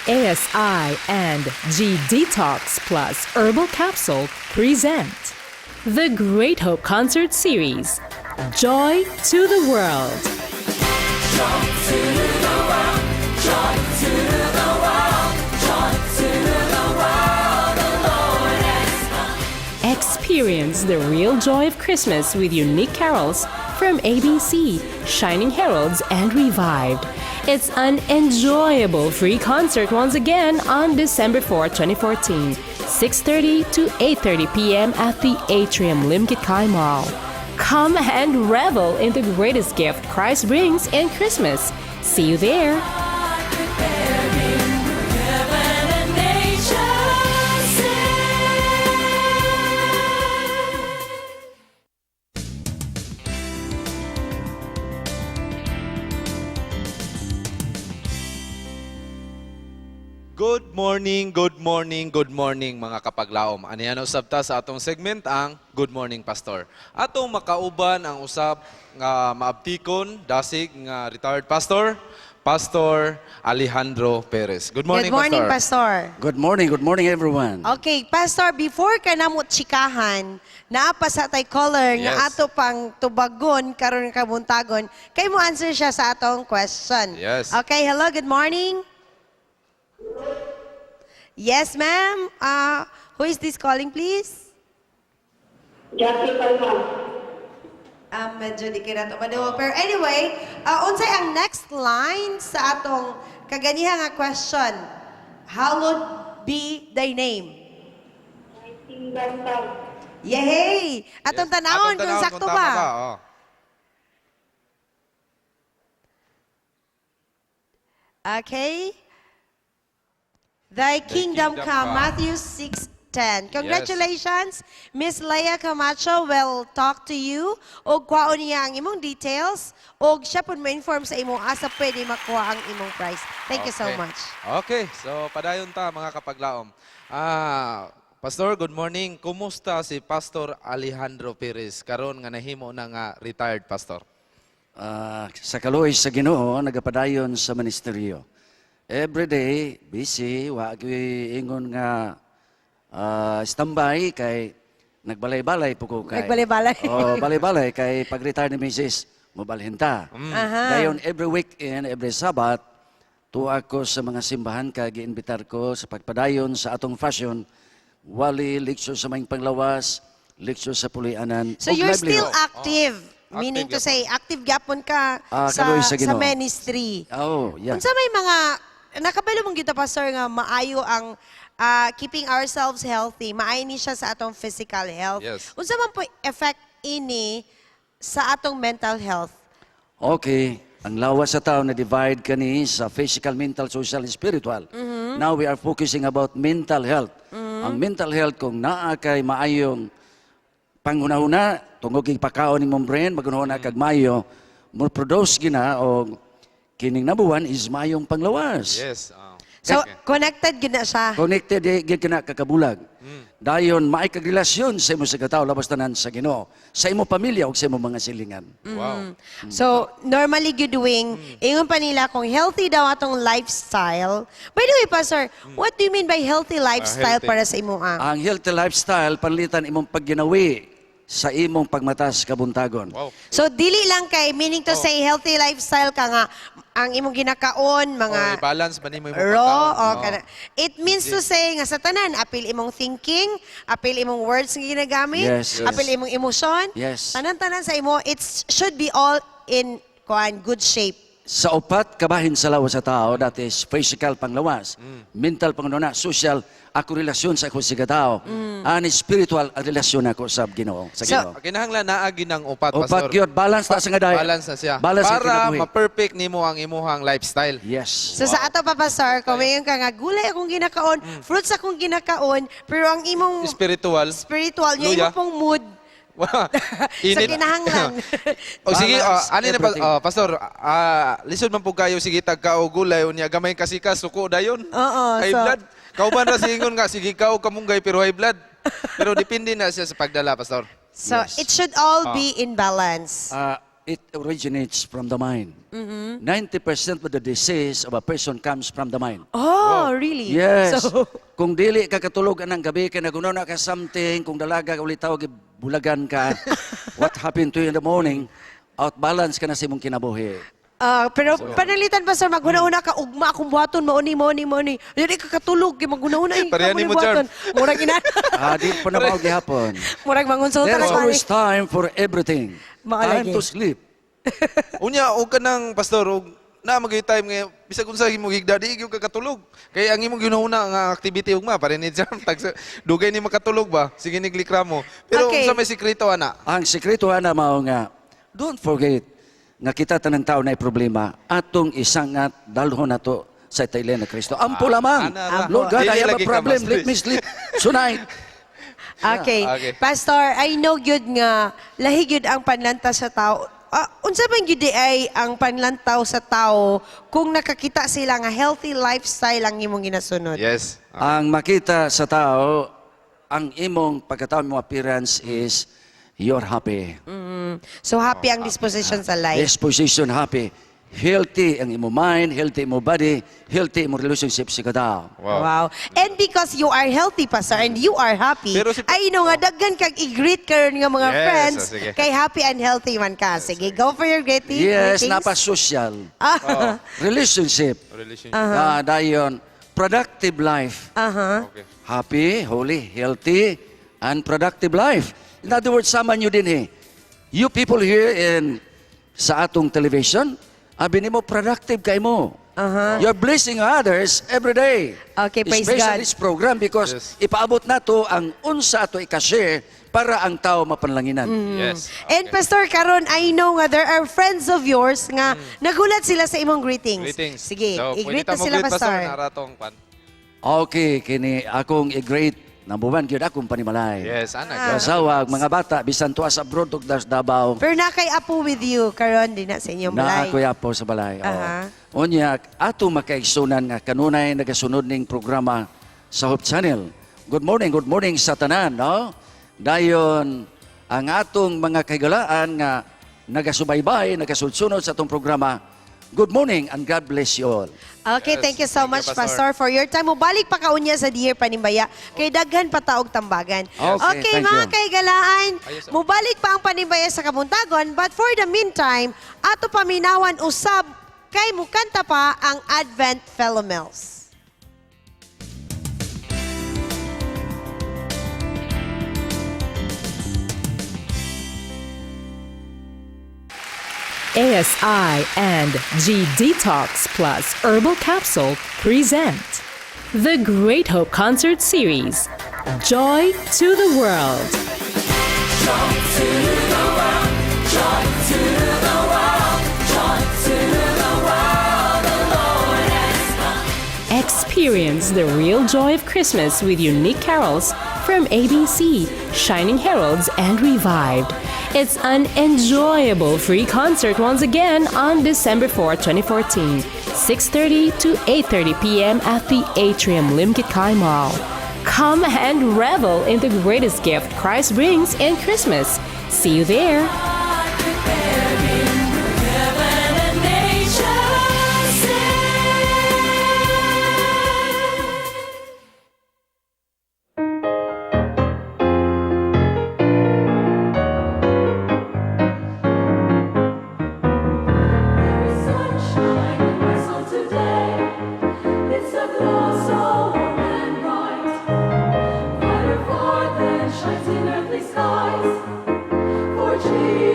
ASI and G Detox Plus Herbal Capsule present the Great Hope Concert Series, Joy to the World. Joy to the world, joy to the world, joy to the world, the Lord has come. Experience the real joy of Christmas with unique carols from ABC, Shining Heralds, and Revived. It's an enjoyable free concert once again on December 4, 2014, 6:30 to 8:30 p.m. at the Atrium Limketkai Mall. Come and revel in the greatest gift Christ brings in Christmas. See you there. Heaven and nature sing. Good morning, good morning, good morning mga kapaglaom. Aniya na usab ta sa atong segment ang Good Morning Pastor. Atong makauban ang usab nga maabtikon dasig nga retired pastor, Pastor Alejandro Perez. Good morning, Good morning, Pastor. Pastor. Good morning everyone. Okay, Pastor, before ka namo tsikahan, naa pa sa tay caller nga ato pang tubagon karon kabuntagon, kay mo answer siya sa atong question. Yes. Okay, hello, good morning. Yes, ma'am. Who is this calling, please? Jackie Palma. Medyo di kay nato maduwa. Pero anyway, unsay ang next line sa atong kaganiha nga question? Hallowed be thy name. Kingdom come. Yay! Atong tanawon Atong kung tanawon sakto tama ba. ba. Oh. Okay. Thy kingdom kingdom come, come. Matthew 6:10. Congratulations, Miss Leia Camacho will talk to you og kwaon niya ang imong details og siya pud mo-inform sa imong asa pwede makuha ang imong prize. Thank you so Okay. much. Okay, so padayon ta mga kapaglaom. Pastor, good morning. Kumusta si Pastor Alejandro Perez karon nga nahimo na nga retired pastor? Sa kaluoy sa Ginoo nagapadayon sa ministeryo. Every day busy, wa gyud ingon nga standby kay nagbalay-balay po ko kay. Nagbalay-balay. Oh, balay-balay kay pag-retire ni Mrs. mobalhin ta. Dayon every weekend, every Sabbath, tuwa ko sa mga simbahan kay giimbitar ko sa pagpadayon sa atong fashion, wali leksyon sa maing panglawas, leksyon sa pulianan. So ug you're livelihood. still active, meaning to say active gyapon ka sa Kaluoy sa sa Ginoo. ministry. Oh, yeah. Unsa may mga nakabalo mong gyud ta, Pastor, nga maayo ang keeping ourselves healthy, maayo ni siya sa atong physical health. Yes. Unsa man po effect ini sa atong mental health? Okay, ang lawas sa tao na divide kani sa physical, mental, social, and spiritual. Now we are focusing about mental health. Ang mental health kung naa kay maayong panghunahuna tungod kay pakaon nimong brain, maghunahuna kag maayo, mo produce gina og kining number one is maayong panglawas. Yes. Oh. So connected gyud na siya. Connected di gyud kana kakabulag. Dayon maay kag relasyon sa imo sa katao labas tanan sa Ginoo, sa imo pamilya ug sa imo mga silingan. Wow. So normally gyud doing ingon pa nila kung healthy daw atong lifestyle. By the way, Pastor, what do you mean by healthy lifestyle healthy. para sa imo ah? Ang healthy lifestyle panlitan imong pagginawi sa imong pagmatas kabuntagon. So dili lang kay meaning to say healthy lifestyle ka nga ang imong ginakaon mga Oh, i-balance ba nimo imong raw pagkaon? o Oh. kana. It means to say nga sa tanan apil imong thinking, apil imong words nga ginagamit, Yes. apil imong emosyon. Yes. Tanan-tanan sa imo it should be all in kuan good shape. Sa upat kabahin sa lawas sa tao, that is physical panglawas, mental pangununa, social, ako relasyon sa ako sa tao, and spiritual ang relasyon ako sa Ginoo, sa Ginoo. So, kinahanglan naa ginang upat, Upat Pastor. gyud, balance ta sa nga dayon. Balance na siya. Balance sa Para kinabuhi. ma-perfect nimo ang imuhang lifestyle. Yes. So sa ato pa, Pastor, kung mayon ka nga gulay akong ginakaon, fruits akong ginakaon, pero ang imong Spiritual. spiritual, yung Luya. imong pong mood sa Init. kinahanglan. O sige, Balance ani na pa, everything. pastor, lisod man po kayo sige tagka og gulay unya gamay kasi ka suko dayon. Oo, High so- blood. Kauban ra singon nga sige ka og kamunggay pero high blood. Pero depende na siya sa pagdala, pastor. So it should all be in balance. It originates from the mind. 90% of the disease of a person comes from the mind. Oh, really? Yes. So, Kung dili ka katulog anang gabi kay naguna ka something, kung dalaga ka ulitaw gibulagan ka, what happened to you in the morning, out balance ka na sa imong kinabuhi. Ah, pero panalitan pa sir, maghuna-una ka ugma akong buhaton mauni mauni mauni. Dili ka katulog kay maghuna-una ay Pareha ikaw ni mo mo, Charm. buhaton. Murag ina. Ah, di pa na mao gihapon. Murag mangonsulta There's ka sa always time for everything. Maalagi. Time to sleep. Unya og kanang pastor og na magay time nga bisag unsa imong higda di gyud ka katulog. Kay ang imong gihuna nga activity ugma pare ni Charm tag dugay ni makatulog ba? Sige ni mo. Pero Okay. unsa may sikreto ana? Ang sikreto ana mao nga, don't forget nga kita tanang tao na problema atong isangat dalhon nato sa itailan na Kristo. Ampo lamang. ana ra. Lord God, Dili I have a lagi ka, problem. Master Let me sleep tonight. Okay. Okay. Pastor, I know gyud nga lahi gyud ang panlanta sa tao. Ah, unsa man gyud di ay ang panlantaw sa tao kung nakakita sila nga healthy lifestyle ang imong ginasunod? Yes. Ang makita sa tao, ang imong pagkatao, imong appearance is you're happy. So happy ang disposition sa life. Disposition happy. Healthy ang imong mind, healthy imong body, healthy imong relationship sa katao. Wow. And because you are healthy, Pastor, and you are happy, Pero si- ay no nga, daghan kag i-greet karon nga mga Yes, friends, oh, sige. kay happy and healthy man ka. Sige, go for your greeting. Yes, greetings. napa-social. Ah. Relationship. Relationship. Ah, dayon, productive life. Aha. Okay. Happy, holy, healthy, and productive life. In other words, sama nyo din eh. You people here in sa atong television, abi nimo productive kay mo. You're blessing others every day. Okay, praise Especially God. this program because ipaabot nato ang unsa ato ika-share para ang tao mapanlanginan. Yes. And Pastor, karon I know nga there are friends of yours nga nagulat sila sa imong greetings. Greetings. Sige, So, i-greet pwede na ta mo sila, greet, Pastor. Naratong pan. Okay, kini akong i-greet number one gyud akong panimalay. Yes, ana. Asawa, mga bata, bisan tuwa sa abroad ug das Davao. Pero na kay Apo with you karon din na sa inyong Na balay. ako'y apo sa balay. oo. Aha. Unya, ato makaigsunan nga kanunay nagasunod ning programa sa Hope Channel. Good morning sa tanan, no? Dayon ang atong mga kahigalaan nga nagasubaybay, nagasunod sa atong programa. Good morning and God bless you all. Okay, Yes, thank you so thank you, much, Pastor. Pastor, for your time. Mubalik pa kaunya sa Dear Panimbaya. Kay daghan pa taog tambagan. Okay, Okay, thank mga you. kahigalaan, Ayos, oh. mubalik pa ang Panimbaya sa Kabuntagon. But for the meantime, ato paminawan usab kay mukanta pa ang Advent Philomels. ASI and G Detox Plus Herbal Capsule present the Great Hope Concert Series, Joy to the World. Joy to the world, joy to the world, joy to the world, the Lord has come. Experience the real joy of Christmas with unique carols from ABC, Shining Heralds, and Revived. It's an enjoyable free concert once again on December 4, 2014, 6:30 to 8:30 p.m. at the Atrium Limketkai Mall. Come and revel in the greatest gift Christ brings in Christmas. See you there. Preparing heaven and nature sing. There is sunshine in my soul today. It's a glow so warm and bright. Brighter far than shines in earthly skies. For Jesus.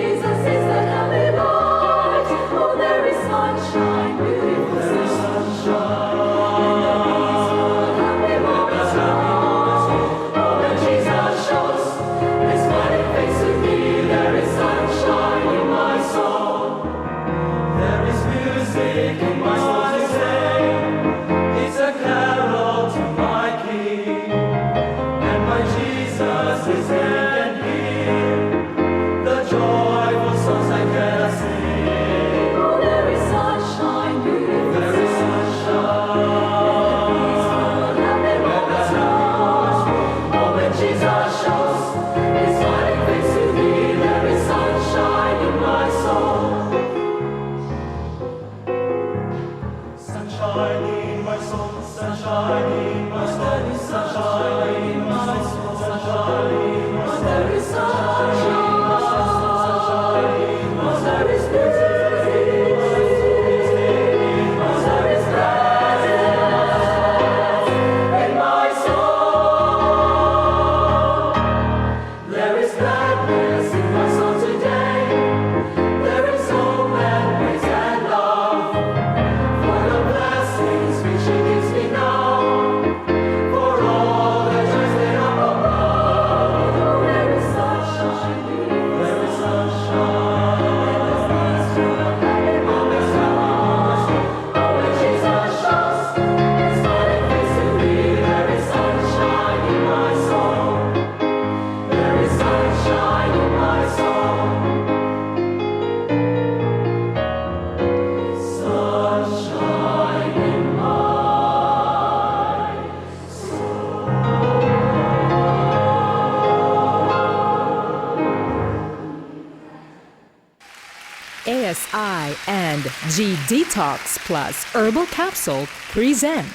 SSI and G Detox Plus Herbal Capsule present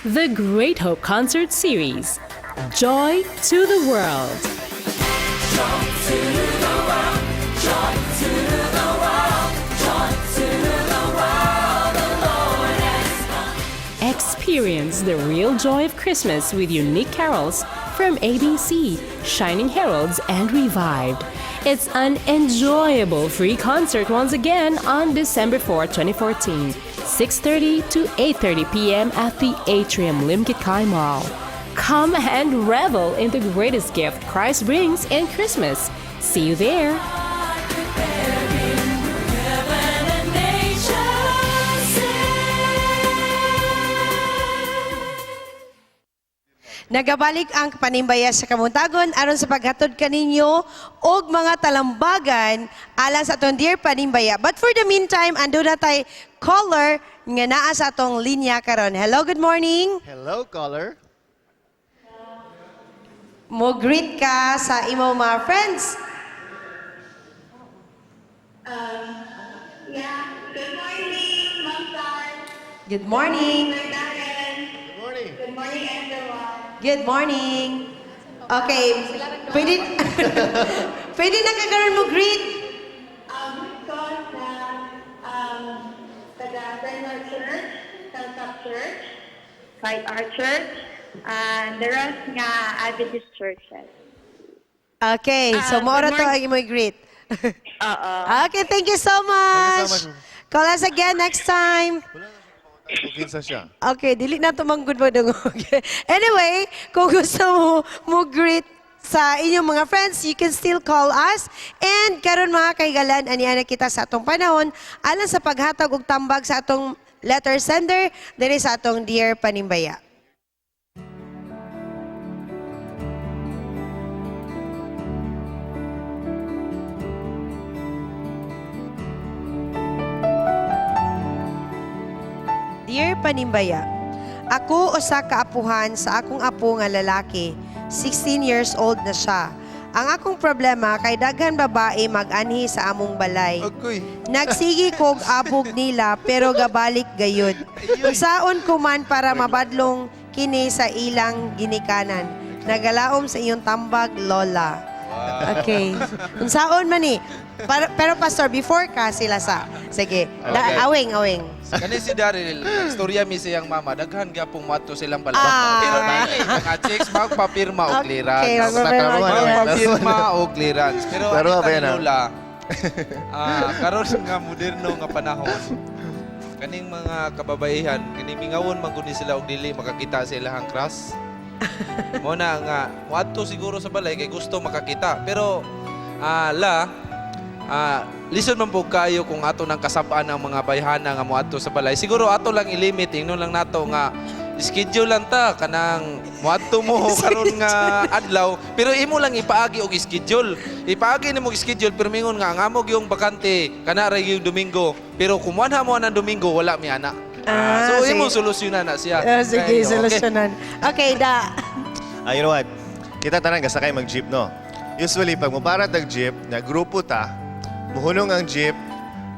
the Great Hope Concert Series, Joy to the World. Joy to the world, joy to the world, joy to the world, the Lord has come. Experience the real joy of Christmas with unique carols from ABC, Shining Heralds, and Revived. It's an enjoyable free concert once again on December 4, 2014, 6:30 to 8:30 p.m. at the Atrium Limketkai Mall. Come and revel in the greatest gift Christ brings in Christmas. See you there. Heaven and nature sing. Nagabalik ang panimbaya sa Kamuntagon aron sa paghatod kaninyo og mga talambagan alang sa atong dear panimbaya. But for the meantime, ando na tay caller nga naa sa atong linya karon. Hello, good morning. Hello, caller. Mo greet ka sa imong mga friends. Yeah, good morning, Ma'am San. Good morning. Sir Darren. Good morning. Good morning, everyone. Good morning. Okay, pwede pwede na ka karon mo greet. Ko sa taga Bernard Church, Telcap Church, Fight Our Church, and the rest nga Adventist churches. Okay, so Ah, mao ra good to morning. ang imong greet. Oo. Okay, thank you so much. Thank you so much. Call us again next time. Kinsa siya? Okay, dili na to manggod mo dungog. Anyway, kung gusto mo mo greet sa inyong mga friends, you can still call us. And karon mga kahigalan, aniana kita sa atong panahon alang sa paghatag og tambag sa atong letter sender diri sa atong dear panimbaya. Dear Panimbaya, ako usa ka apuhan sa akong apo nga lalaki. 16 years old na siya. Ang akong problema kay daghan babae mag-anhi sa among balay. Nagsigi kog abog nila pero gabalik gayud. Unsaon ko man para mabadlong kini sa ilang ginikanan. Nagalaom sa iyong tambag, Lola. Okay. Unsaon man ni? Pero pastor, before ka sila sa. Sige. Okay. Awing, awing. Kani si Daryl, istorya mi siyang mama, daghan gyapong moadto silang balay. Ah. Pero dili mga chicks magpapirma og clearance. Okay, magpapirma og clearance. Magpapirma og clearance. Pero Laro anita ba ni yan, ah? Lola, karon nga moderno nga panahon, kaning mga kababaihan, kini mingawon man gud ni sila og dili makakita sa ilahang crush. Mo na nga moadto siguro sa balay kay gusto makakita. Pero la listen man po kayo kung ato nang kasab-an ang mga bayhana nga moadto sa balay. Siguro ato lang ilimit, ingnon lang nato nga schedule lang ta kanang moadto mo karon nga adlaw pero imo lang ipaagi og schedule. Ipaagi nimo og schedule pero mingon nga ang amo gyung bakante kana ra yung Domingo. Pero kung muanha mo ang Domingo wala mi ana. Ah, So sige. imo solusyonan na siya. Ah, sige, Okay, okay. solusyonan. Okay, da. Ah, you know what? Kita tanan gasakay mag-jeep, no? Usually, pag mupara tag jeep, na grupo ta, muhunong ang jeep,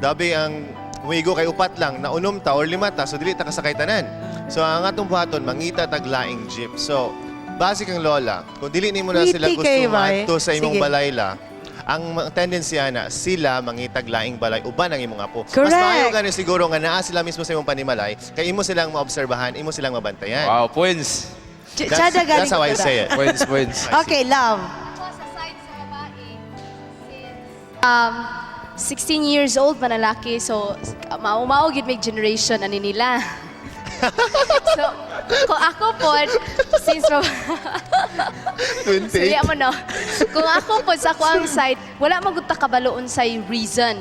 dabi ang muigo kay upat lang, na unom ta or lima ta, so dili ta kasakay tanan. So ang atong buhaton, mangita tag laing jeep. So, base kang lola, kung dili nimo na sila Witty gusto kayo ba, eh? maadto sa imong Sige. balay la, ang tendency ana, sila mangitag laing balay uban ang imong apo. Mas Correct. maayo gani siguro nga naa sila mismo sa imong panimalay, kay imo silang maobserbahan, imo silang mabantayan. Wow, points. Tsada galing That's how I ko say it. Points, points. Okay, love. 16 years old manalaki, so mao-mao gid may generation ani nila. So, kung ako po, since 28. Sige mo no. Kung ako po sa ako ang side, wala man gud ta kabalo unsay reason.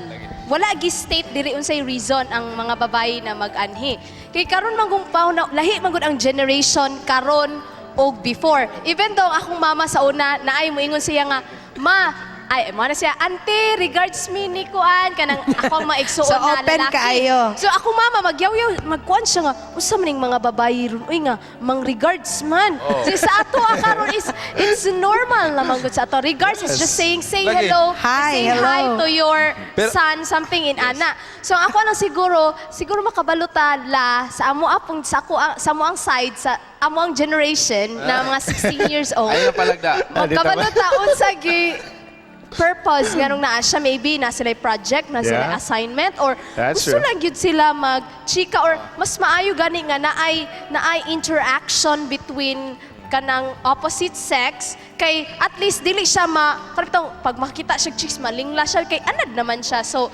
Wala gi state diri unsay reason ang mga babae na mag-anhi. Kay karon man gung paw na lahi man gud ang generation karon og before. Even though akong mama sa una naay moingon siya nga, "Ma, ay mo na siya, "Auntie, regards me ni kuan," kanang ako ang maigsuon So, na open lalaki. kaayo. So ako mama magyawyaw, magkuan siya nga, usa man ning mga babayi ron, uy, nga mang regards man. Oh. So, sa ato karon is it's normal naman gud sa ato. Regards is just saying say Lagi. hello, Hi, say hello. hi to your Pero- son, something in ana. So ang ako lang siguro, siguro makabaluta la sa amo apong sa ako sa amo ang side sa amo ang generation na mga 16 years old. Ayaw palagda. Magkabaluta unsa gi purpose nganong naa siya, maybe na sila project, na sila assignment, or That's gusto true. lang gyud sila mag chika, or mas maayo gani nga naay interaction between kanang opposite sex, kay at least dili siya ma kanang pag makita siya chicks, malingla siya kay anad naman siya. So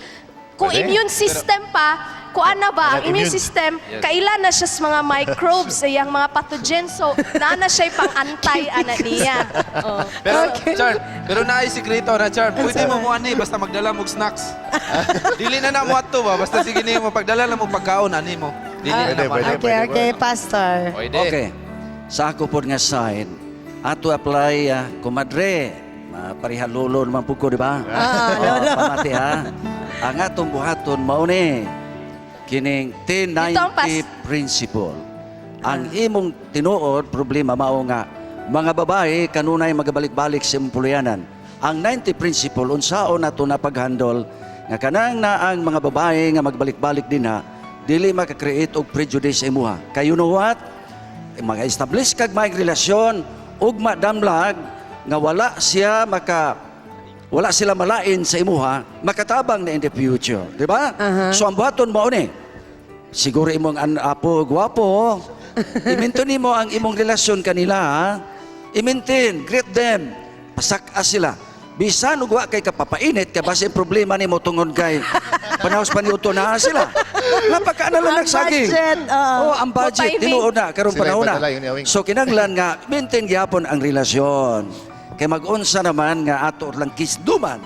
kung Pwede. immune system pa, kuan na ba ang Anad immune immune. system, kaila na siya sa mga microbes, iyang mga pathogens, so naa na siya pang-antay ana niya. Oh. Pero, Charm, pero naay sikreto na, Charm. Pwede mo mo ani, basta magdala mo snacks. Dili na na mo ato ba? Basta sige nimo, pagdala na mo pagkaon, ani mo. Dili na na mo. Okay, Pastor. Okay. Sa ako po nga side, ato apply, kumadre, pareha lolo naman po ko, di ba? Ah, Oh, lolo. pamati ha. Ang atong buhaton mao ni kining 1090 principle. Ang imong tinuod problema mao nga mga babae kanunay magabalik-balik sa imong puluyanan. Ang 90 principle, unsaon nato na paghandle nga kanang na ang mga babae nga magbalik-balik dinha dili maka-create og prejudice sa imuha. Kay you know what? Mga-establish kag may relasyon ug madamlag nga wala siya maka wala sila malain sa imuha, makatabang na in the future, di ba? So ang buhaton mao ni siguro imong apo gwapo, i-maintain nimo ang imong relasyon kanila, ha? I-maintain, greet them, pasaka sila. Bisan ug wa kay kapapainit kay base problema nimo tungod kay panahos paniuto na sila. Napaka na lang Ang nagsaging. budget, oo. Oh, ang budget Timing. tinuod na karon Sila panahon na. ipadala, yun, yawing. So kinahanglan nga maintain gyapon ang relasyon. Kay mag-unsa naman nga ato lang kisduman.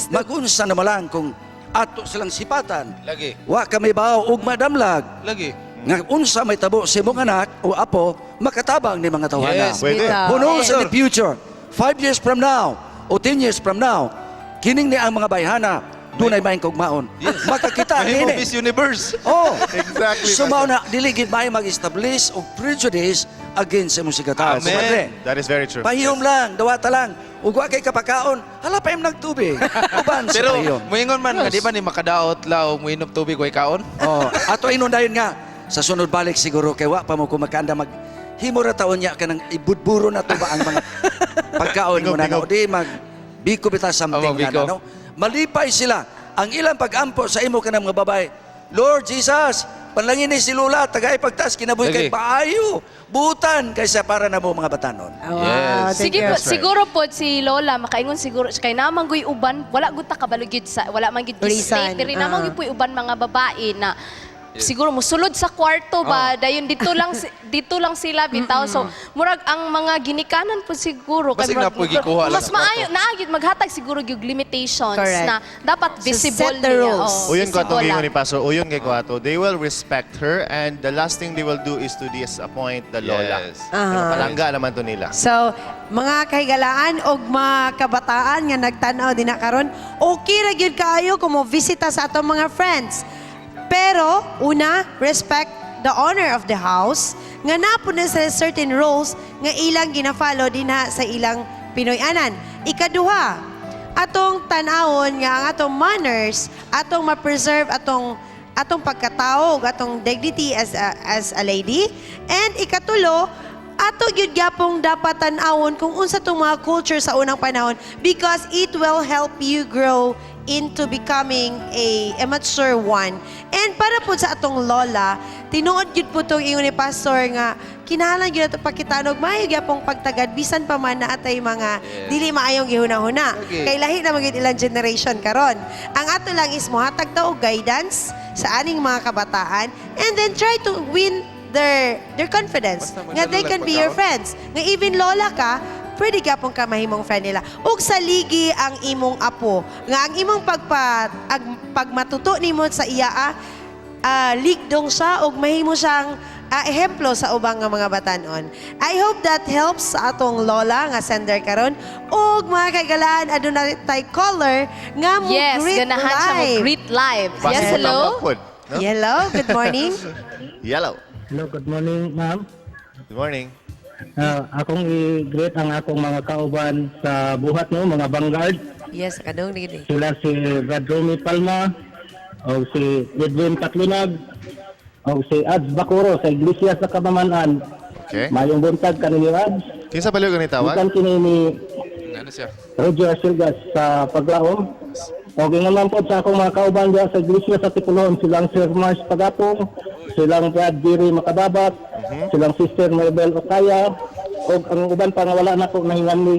Mag-unsa naman lang kung ato silang sipatan. Lagi. Wa kami baw ug madamlag. Lagi. Nga unsa may tabo sa imong anak o apo, makatabang ni mga tawhana. Yes, Pwede. bitaw. Who knows in the future, 5 years from now o 10 years from now, kining ni ang mga bayhana dunay maayong kaugmaon. Makakita Mahimo nini. Miss Universe. Oh, Exactly, So mao na dili gid maayo mag-establish og prejudice against sa imong sigataw. Amen. Kumadre, That is very true. Pahiyom lang, dawata lang. Ug wa kay kapakaon, hala pa im nagtubig. Uban sa Pero pahiyom. muingon man nga di ba ni makadaot la o muinom tubig way kaon? Oh, ato inon dayon nga sa sunod balik siguro kay wa pa mo kumakanda mag himo ra taon niya kanang ibudburo na to ba ang mga pagkaon mo na no? Di mag biko bita something Oh, na biko. no? Malipay sila ang ilang pag-ampo sa imo kanang mga babae. Lord Jesus, panlangin ni si Lola, tagay pagtas kinabuhi kay Lagi. paayo, butan kaysa para na mo mga batanon. Wow, Yes. thank Sige you. po, That's right. siguro po si Lola makaingon siguro kay namang guy uban, wala gud ta kabalo gyud sa wala man gyud Reason, state diri namang gyud po'y uban mga babae na siguro musulod sa kwarto ba, dayon dito lang sila bitaw. So murag ang mga ginikanan po siguro Basig na po gikuha lang mas sa maayo kwarto. naa gyud maghatag siguro gyud limitations Correct. na dapat So, visible set the niya. rules. Oo, Uyon ko atong visible giingon lang. ni Pastor, uyon kay ko ato. They will respect her and the last thing they will do is to disappoint the lola. Yes. Aha. Palangga naman to nila. So, mga kahigalaan og mga kabataan nga nagtan-aw din na karon, okay ra gyud kaayo kung mo bisita sa atong mga friends. Pero una, respect the owner of the house nga naa po na sa certain rules nga ilang gina-follow dinha sa ilang Pinoy-anan. Ikaduha, atong tan-awon nga ang atong manners, atong ma-preserve atong atong pagkatao, ug atong dignity as a lady. And ikatulo, ato gyud gyapong dapat tan-awon kung unsa tong mga culture sa unang panahon because it will help you grow into becoming a mature one. And para po sa atong lola, tinuod gyud po tong ingon ni pastor nga kinahanglan gyud ato pakitanog maayo gyapong pagtagad bisan pa man na atay mga dili maayong gihuna-huna. Okay. Kay lahi na man gyud ilang generation karon. Ang ato lang is mohatag ta og guidance sa aning mga kabataan and then try to win their confidence Basta nga they magdala can be your pagkaon. friends. Nga even lola ka, pwede ka pong ka mahimong friend nila. Ug saligi ang imong apo. Nga ang imong pagmatuto nimo sa iya, ligdong siya ug mahimo siyang ehemplo sa ubang nga mga batanon. I hope that helps sa atong lola nga sender karon ug mga kaigalaan, aduna tay caller nga mo Yes, greet ganahan siya mo live. greet live. Basta Yes, hello? tambak pod, no? Hello, good morning. Yellow. Hello, good morning, ma'am. Good morning. Akong i-greet ang akong mga kauban sa buhat, no, mga vanguard. Yes, kadung gini. Sila si Brad Romy Palma, o si Edwin Patlunag, o si Ads Bacuro sa Iglesia sa Kabamanan. Okay. Mayong buntag kaninyo, Ads. Kinsa baliw gani tawag? Gikan kini ni Ano siya? Roger Silgas sa Paglaom. O gingon po sa akong mga kauban diha sa Iglesia sa Tipulon, silang Sir Mars Pagapong, silang Brad Jerry Makababat, silang Sister Maribel Ocaya, o ang uban pa nga wala na ko nahingan ni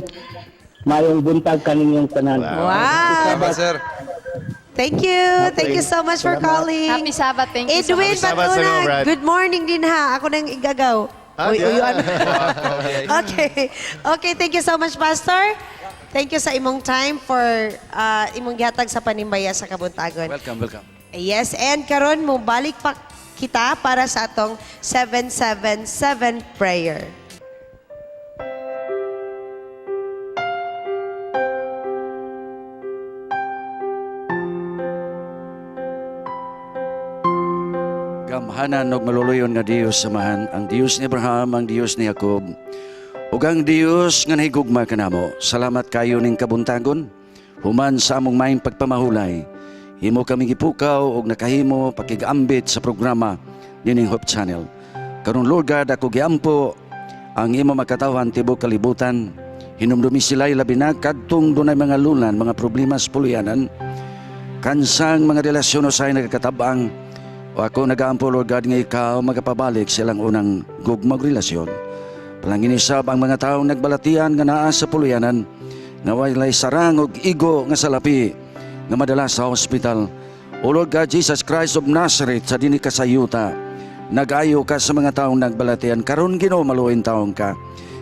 mayong buntag kaninyong tanan. Wow. Salamat, sir. Thank you. Thank you so much for Salamat. calling. Happy Sabbath. Thank you so Edwin much. Happy Sabbath sa'yo, Patlunag, Brad. good morning din ha. Ako nang igagaw. Ah, Uy, yeah. uy, ano? Okay. Okay, thank you so much, Pastor. Thank you sa imong time for imong gihatag sa panimbaya sa Kabuntagon. Welcome, welcome. Yes, and karon mo balik pa kita para sa atong 777 prayer. Gamhanan og maluluyon nga Dios Amahan, ang Dios ni Abraham, ang Dios ni Jacob, ug ang Dios nga nahigugma kanamo. Salamat kayo ning kabuntagon. Human sa among maayong pagpamahulay, himo kami gipukaw og nakahimo pakigambit sa programa nining Hope Channel. Karon, Lord God, ako giampo ang imo makatawhan tibok kalibutan. Hinumdumi sila, labi na kadtong dunay mga lulan, mga problema sa puluyanan, kansang mga relasyon usay nagkatabang. O ako nagaampo, Lord God, nga ikaw magapabalik silang unang gugmag relasyon. Palangin isab ang mga taong nagbalatian nga naa sa puluyanan, nga walay sarang og igo nga salapi nga madala sa hospital. O Lord God Jesus Christ of Nazareth, sa dinhi ka sa yuta, nag-ayo ka sa mga taong nagbalatian. Karon, Ginoo, maluoy tawon ka.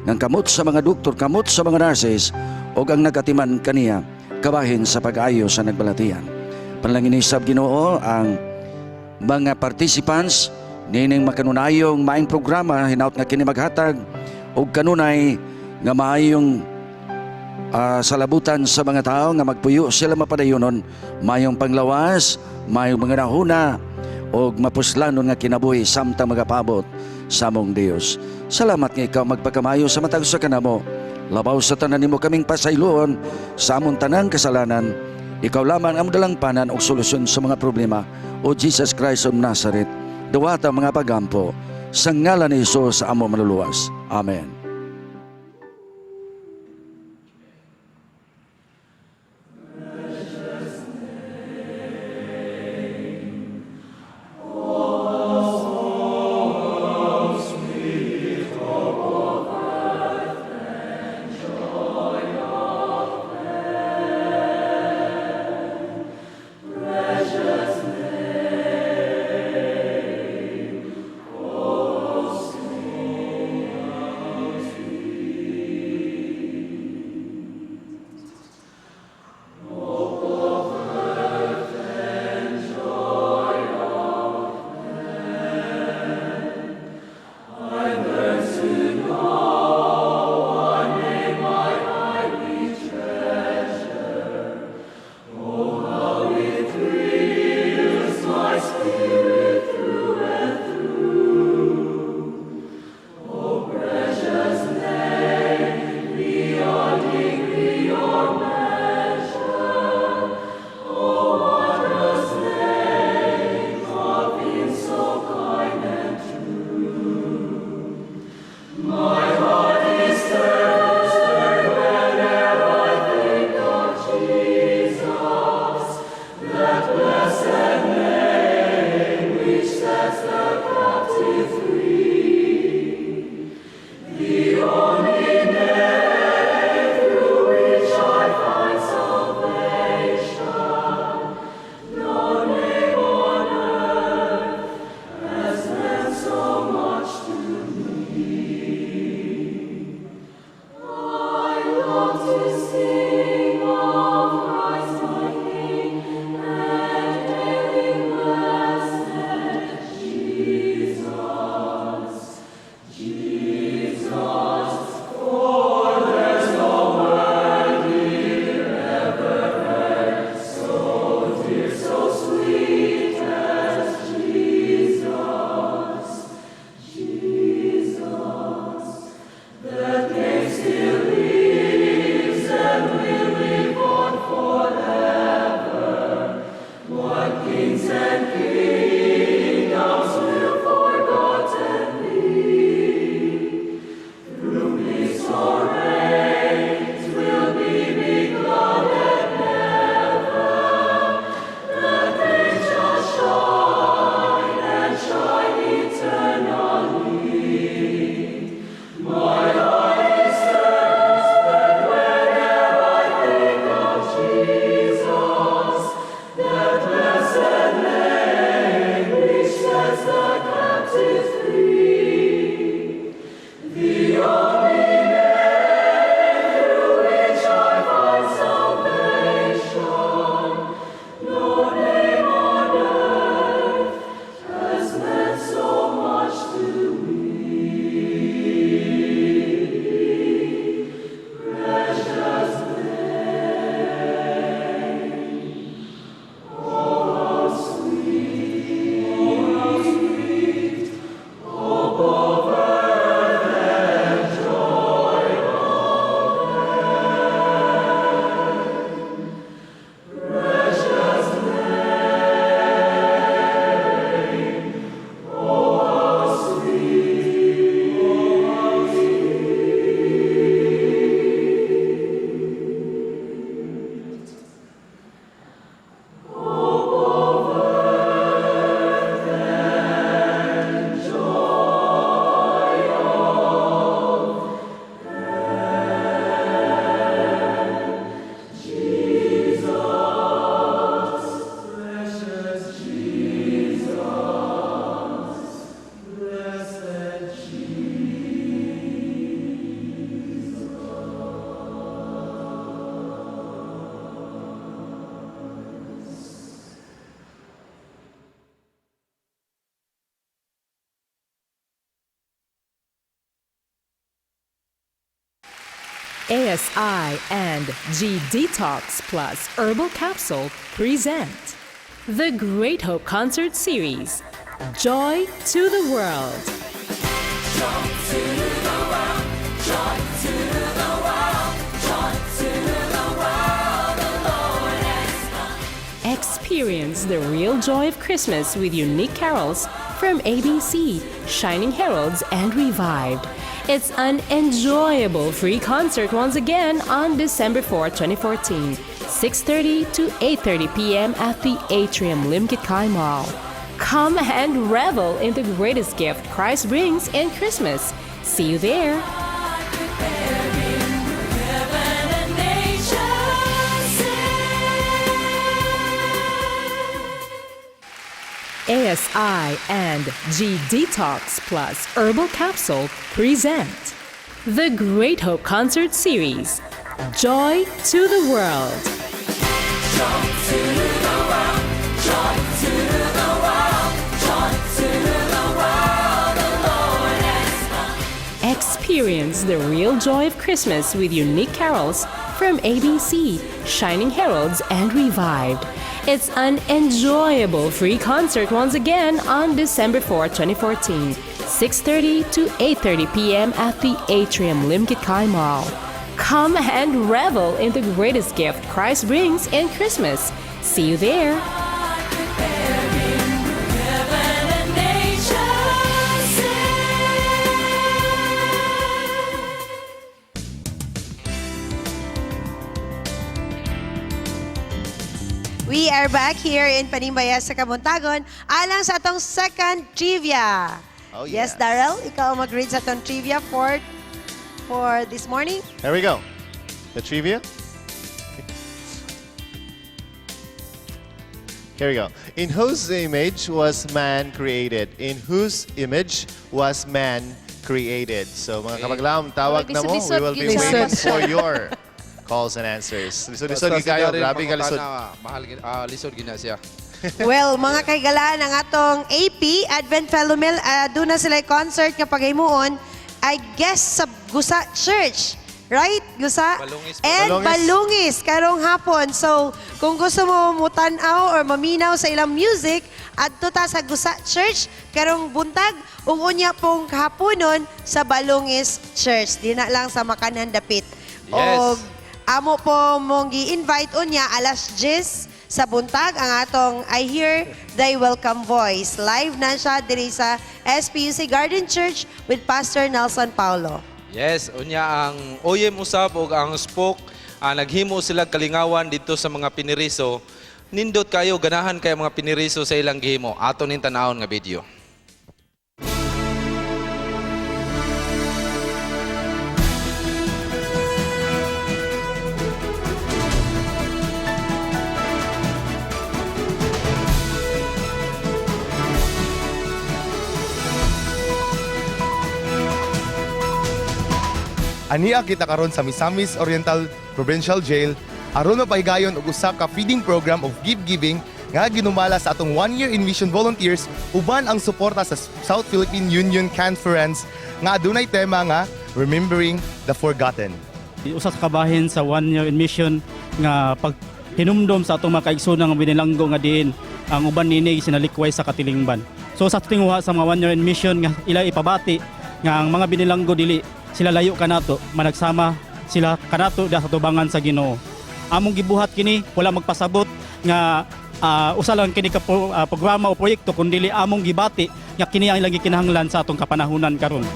Nang kamot sa mga doktor, kamot sa mga nurses, og ang nagatiman kaniya, kabahin sa pag-ayo sa nagbalatian. Panalangin isab, Ginoo, ang mga participants nining makanunayong maayong programa, hinaut nga kini maghatag og kanunay nga maayong salabutan sa mga tao nga magpuyo sila mapadayonon, maayong panglawas, maayong mga nahuna og mapuslanon nga kinabuhi samtang magapabot sa among Dios. Salamat nga ikaw magpakamayo sa matag usa kanamo. Labaw sa tanan, nimo kaming pasayloon sa among tanang kasalanan. Ikaw lamang ang dalangpanan og solusyon sa mga problema. O Jesus Christ of Nazareth, dawata mga pagampo sa ngalan ni Jesus among manluluwas. Amen. Precious name, ASI and G Detox Plus Herbal Capsule present the Great Hope Concert Series, Joy to the World. Joy to the world, joy to the world, joy to the world, the Lord has come. Experience the real joy of Christmas with unique carols from ABC, Shining Heralds, and Revived. It's an enjoyable free concert once again on December 4, 2014, 6:30 to 8:30 p.m. at the Atrium Limketkai Mall. Come and revel in the greatest gift Christ brings in Christmas. See you there. Heaven and nations sing. ASI and G Detox Plus Herbal Capsule present the Great Hope Concert Series, Joy to the World. Joy to the world, joy to the world, joy to the world, the Lord has come. Experience the real joy of Christmas with unique carols from ABC, Shining Heralds, and Revived. It's an enjoyable free concert once again on December 4, 2014, 6:30 to 8:30 p.m. at the Atrium Limketkai Mall. Come and revel in the greatest gift Christ brings in Christmas. See you there. Heaven and nations sing. We are back here in Panimbaya sa Kabuntagon alang sa atong second trivia. Oh, yes, yes. Darrell, ikaw ang mag-read sa atong trivia for this morning. Here we go. The trivia. Here we go. In whose image was man created? In whose image was man created? So mga kapaglaom, tawag na mo. We will be Lisod. waiting for your calls and answers. Lisod-lisod Basta si kayo. Darren Grabe ka lisod. mangutana, mahal, lisod gina siya. Well, mga kaigalaan, ang atong AP, Advent Fellow Mill, doon na sila concert nga paghimuon, I guess sa Gusa Church. Right? Gusa? Balungis. And Balungis. Balungis, karong hapon. So, kung gusto mo mutanaw or maminaw sa ilang music, adto ta sa Gusa Church karong buntag ug unya pong haponon sa Balungis Church. Di na lang sa Makanan dapit. Yes. Og amo po mong gi-invite unya alas 10 sa buntag ang atong I Hear Thy Welcome Voice. Live na siya diri sa SPUC Garden Church with Pastor Nelson Paulo. Yes, unya ang OYM usab og ang spoke, naghimo sila kalingawan dito sa mga piniriso. Nindot kayo ganahan kay mga piniriso sa ilang gihimo. Ato ning tan-awon nga video. Ania kita karon sa Misamis Oriental Provincial Jail aron mapahigayon og usa ka feeding program of Give Giving nga ginumala sa atong one year in mission volunteers uban ang suporta sa South Philippine Union Conference nga adunay tema nga Remembering the Forgotten. Usa sa kabahin sa one year in mission nga pag hinumdom sa atong mga kaigsunan nga binilanggo nga diin ang uban niini sinalikway sa katilingban. So sa tinguha sa mga one year in mission nga ila ipabati nga ang mga binilanggo dili sila layo kanato, managsama sila kanato da sa tubangan sa Ginoo. Among gibuhat kini wala magpasabot nga usa lang kini ka programa o proyekto kundi among gibati nga kini ang ilang gikinahanglan sa atong kapanahunan karon.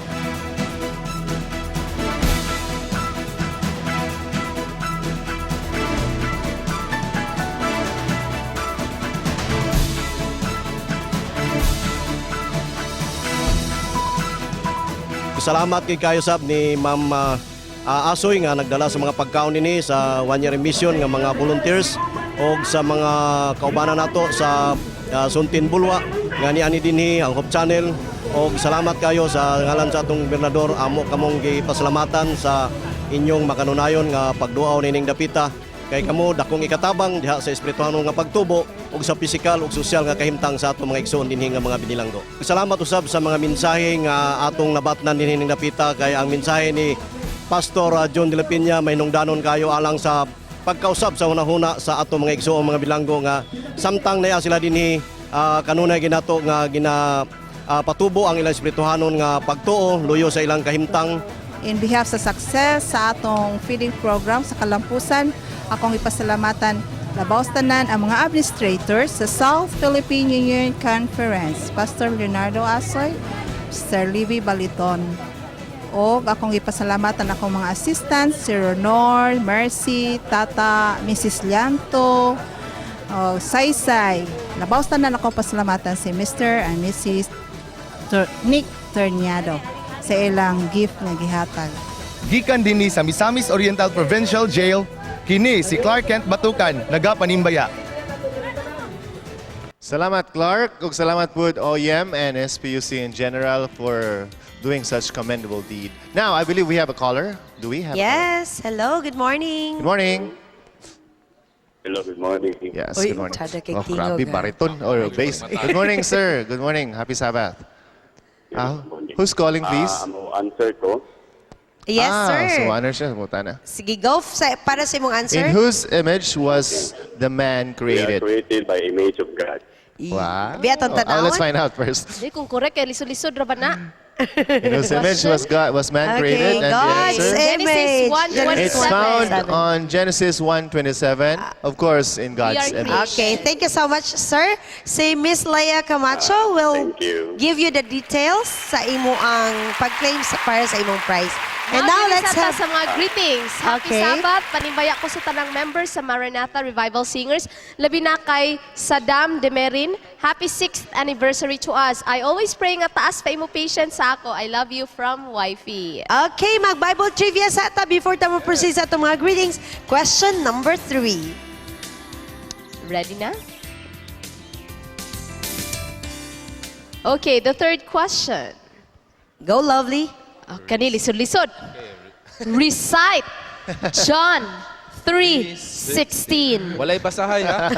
Salamat kay kayo sab ni Ma'am Asoy nga nagdala sa mga pagkaon nini sa one year mission nga mga volunteers og sa mga kaubanan nato sa Suntin Bulwa nga niani dinhi ang Hope Channel og salamat kayo sa ngalan sa atong gobernador, amo kamong gipasalamatan sa inyong makanunayon nga pagduaw nining dapita kay kamo dakong ikatabang diha sa espirituhanon nga pagtubo ug sa pisikal ug sosyal nga kahimtang sa atong mga igsoon dinhi nga mga binilanggo. Salamat usab sa mga mensahe nga atong nabatnan dinhi ning dapita kay ang mensahe ni Pastor John de la Peña, mahinungdanon kayo alang sa pagkausab sa hunahuna sa ato mga igsoong mga bilanggo nga samtang naa sila dinhi, kanunay ginato nga gina patubo ang ilang espirituhanon nga pagtuo luyo sa ilang kahimtang. In behalf sa success sa atong feeding program sa Kalampusan, akong ipasalamatan labaw sa tanan ang mga administrators sa South Philippine Union Conference, Pastor Leonardo Asoy, Mr. Libby Baliton. O akong ipasalamatan akong mga assistants, si Ronor, Mercy, Tata, Mrs. Lianto, o Saysay. Labaw sa tanan ako pasalamatan si Mr. and Mrs. Nick Torniado sa ilang gift nga gihatag. Gikan dinhi sa Misamis Oriental Provincial Jail, kini si Clark Kent Batukan, nagapanimbaya. Salamat, Clark, ug salamat pud OEM and SPUC in general for doing such commendable deed. Now, I believe we have a caller. Do we have a caller? Yes. Hello, good morning. Good morning. Hello, good morning. Yes, Uy, good morning. tsada kay Oh, tingog, grabe, ah. bariton or bass. Good morning, sir. Good morning. Happy Sabbath. Ah, who's calling, please? Ah, mo answer ko. Yes, ah, sir. So, ano siya? Muta na. Sige, go para sa imong answer. In whose image was the man We are created? created by image of God. Wow. Biya, atong Oh, let's tanawon. find out first. Di kung correct kay lisod-lisod ra ba na? In whose image was man Okay, created? And the God's answer? Genesis image. 1:27. It's found on Genesis 1:27. Of course, in God's We are image. Okay, thank you so much, sir. Si Miss Leia Camacho will Thank you. give you the details sa imo ang pag-claim para sa imong prize. And now let's ta have sa mga greetings. Happy Sabbath. Panimbaya ko sa tanang members sa Maranatha Revival Singers. Labi na kay Saddam Demerin. Happy 6th anniversary to us. I always pray nga taas pa imo patience sa ako. I love you from wifey. Okay, mag-Bible trivia sa ta before ta mo proceed sa atong mga greetings. Question number 3. Ready na? Okay, the third question. Go, lovely. Oh, kani lisod-lisod. Recite John 3:16. Walay basahay ha.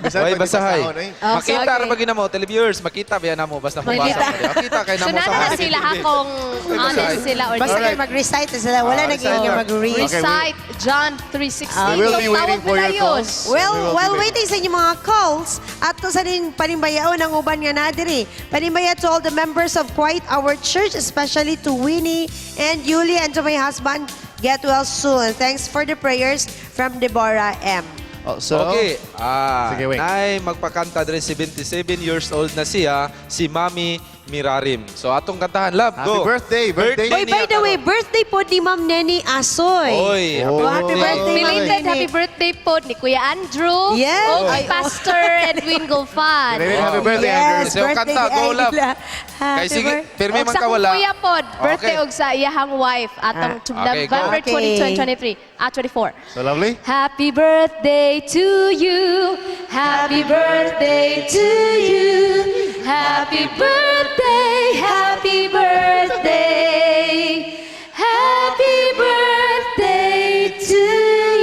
Bisan Walay pwede basahay. basahon, eh. Oh, Makita okay. ra ba ginamo televiewers, makita ba namo basta mo Makita. basa. Makita kay So namo nana sa na sila ha kung honest sila or Basta di. kayo mag-recite sila. Wala Ah, na recite kayo lang. mag-read. Recite John 3:16. We will be So, waiting tawag for na your yun. calls. Well, We will be while waiting. waiting sa inyong mga calls, ato sa ning panimbayaon ang uban nga na diri. Panimbaya to all the members of Quite Our Church, especially to Winnie and Yulia and to my husband. Get well soon. Thanks for the prayers from Deborah M. Oh, so, Okay. Ah, Sige, wait. Nay magpakanta diri, 77 years old na siya, si Mami Mirarim. So atong kantahan, love, Happy go. birthday, birthday. Oy, by the way, birthday po ni Ma'am Nenny Asoy. Oy, happy Oh. Happy birthday, Ma'am Belated Nene. happy birthday po ni Kuya Andrew. Yes. O kay Ay, oh. Pastor Edwin Gulfan. Belated happy birthday, Yes, Andrew. So, birthday kanta, ni go, love. Ayla. Kay Happy sige, birthday. pirmi Og man sa ka akong wala. kuya pod, birthday Okay. og sa iyahang wife atong Okay, go. November Okay. 2023, ah 24. So lovely. Happy birthday to you. Happy birthday to you. Happy birthday, happy birthday. Happy birthday to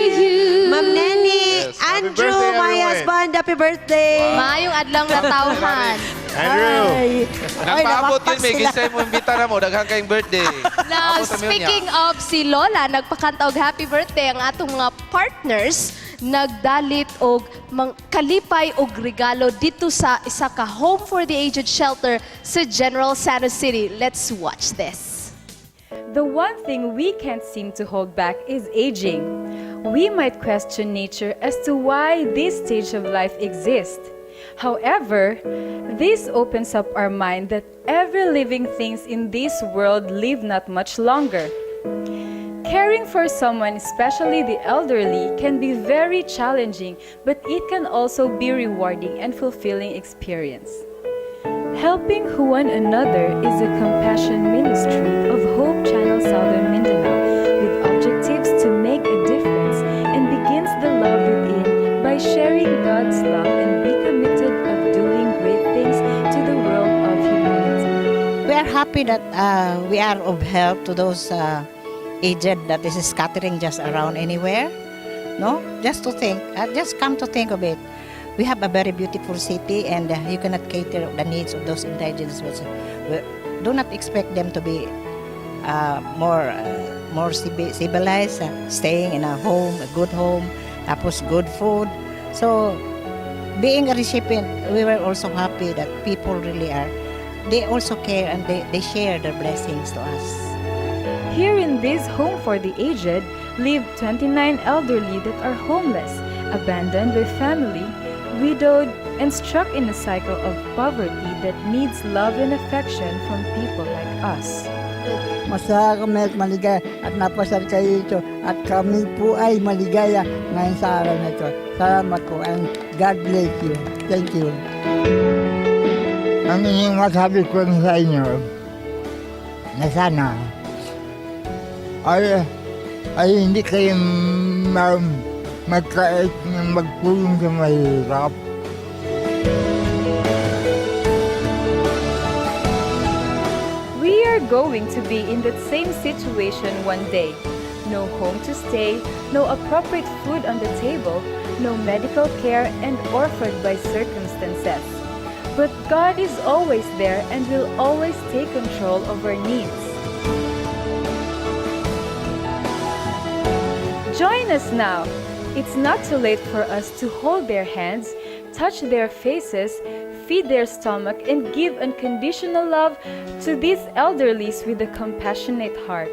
you. Ma'am Nenny, Yes, happy Andrew, birthday, my everyone. husband, happy birthday. Maayong adlaw nga tawhan. Andrew. Ay. Oy, Nagpaabot nawakpak yun, may sila. kinsa mo imbita na mo, daghan kayong birthday. Now, Abot na mo yun niya. speaking of si Lola, nagpakanta og happy birthday ang atong mga partners nagdalit og kalipay og regalo dito sa isa ka home for the aged shelter sa General Santos City. Let's watch this. The one thing we can't seem to hold back is aging. We might question nature as to why this stage of life exists. However, this opens up our mind that every living things in this world live not much longer. Caring for someone, especially the elderly, can be very challenging, but it can also be rewarding and fulfilling experience. Helping one another is a compassion ministry of Hope Channel Southern Mindanao with objectives to make a difference and begins the love within by sharing God's love and be committed of doing great things to the world of humanity. We are happy that we are of help to those aged that is scattering just around anywhere. No, just to think, just come to think of it. We have a very beautiful city, and you cannot cater the needs of those indigents. Do not expect them to be more more civilized, staying in a home, a good home, tapos good food. So, being a recipient, we were also happy that people really are, they also care and they share their blessings to us. Here in this home for the aged live 29 elderly that are homeless, abandoned by family, widowed, and struck in a cycle of poverty that needs love and affection from people like us. Masaya kami at maligaya at napasal kayo ito at kami po ay maligaya ngayon sa araw na ito. Salamat po and God bless you. Thank you. Ang inyong masabi ko lang sa inyo na sana ay hindi kayo magkait na magtulong sa mahirap. We are going to be in that same situation one day. No home to stay, no appropriate food on the table, no medical care, and orphaned by circumstances. But God is always there and will always take control of our needs. Join us now. It's not too late for us to hold their hands, touch their faces, feed their stomach, and give unconditional love to these elderlies with a compassionate heart.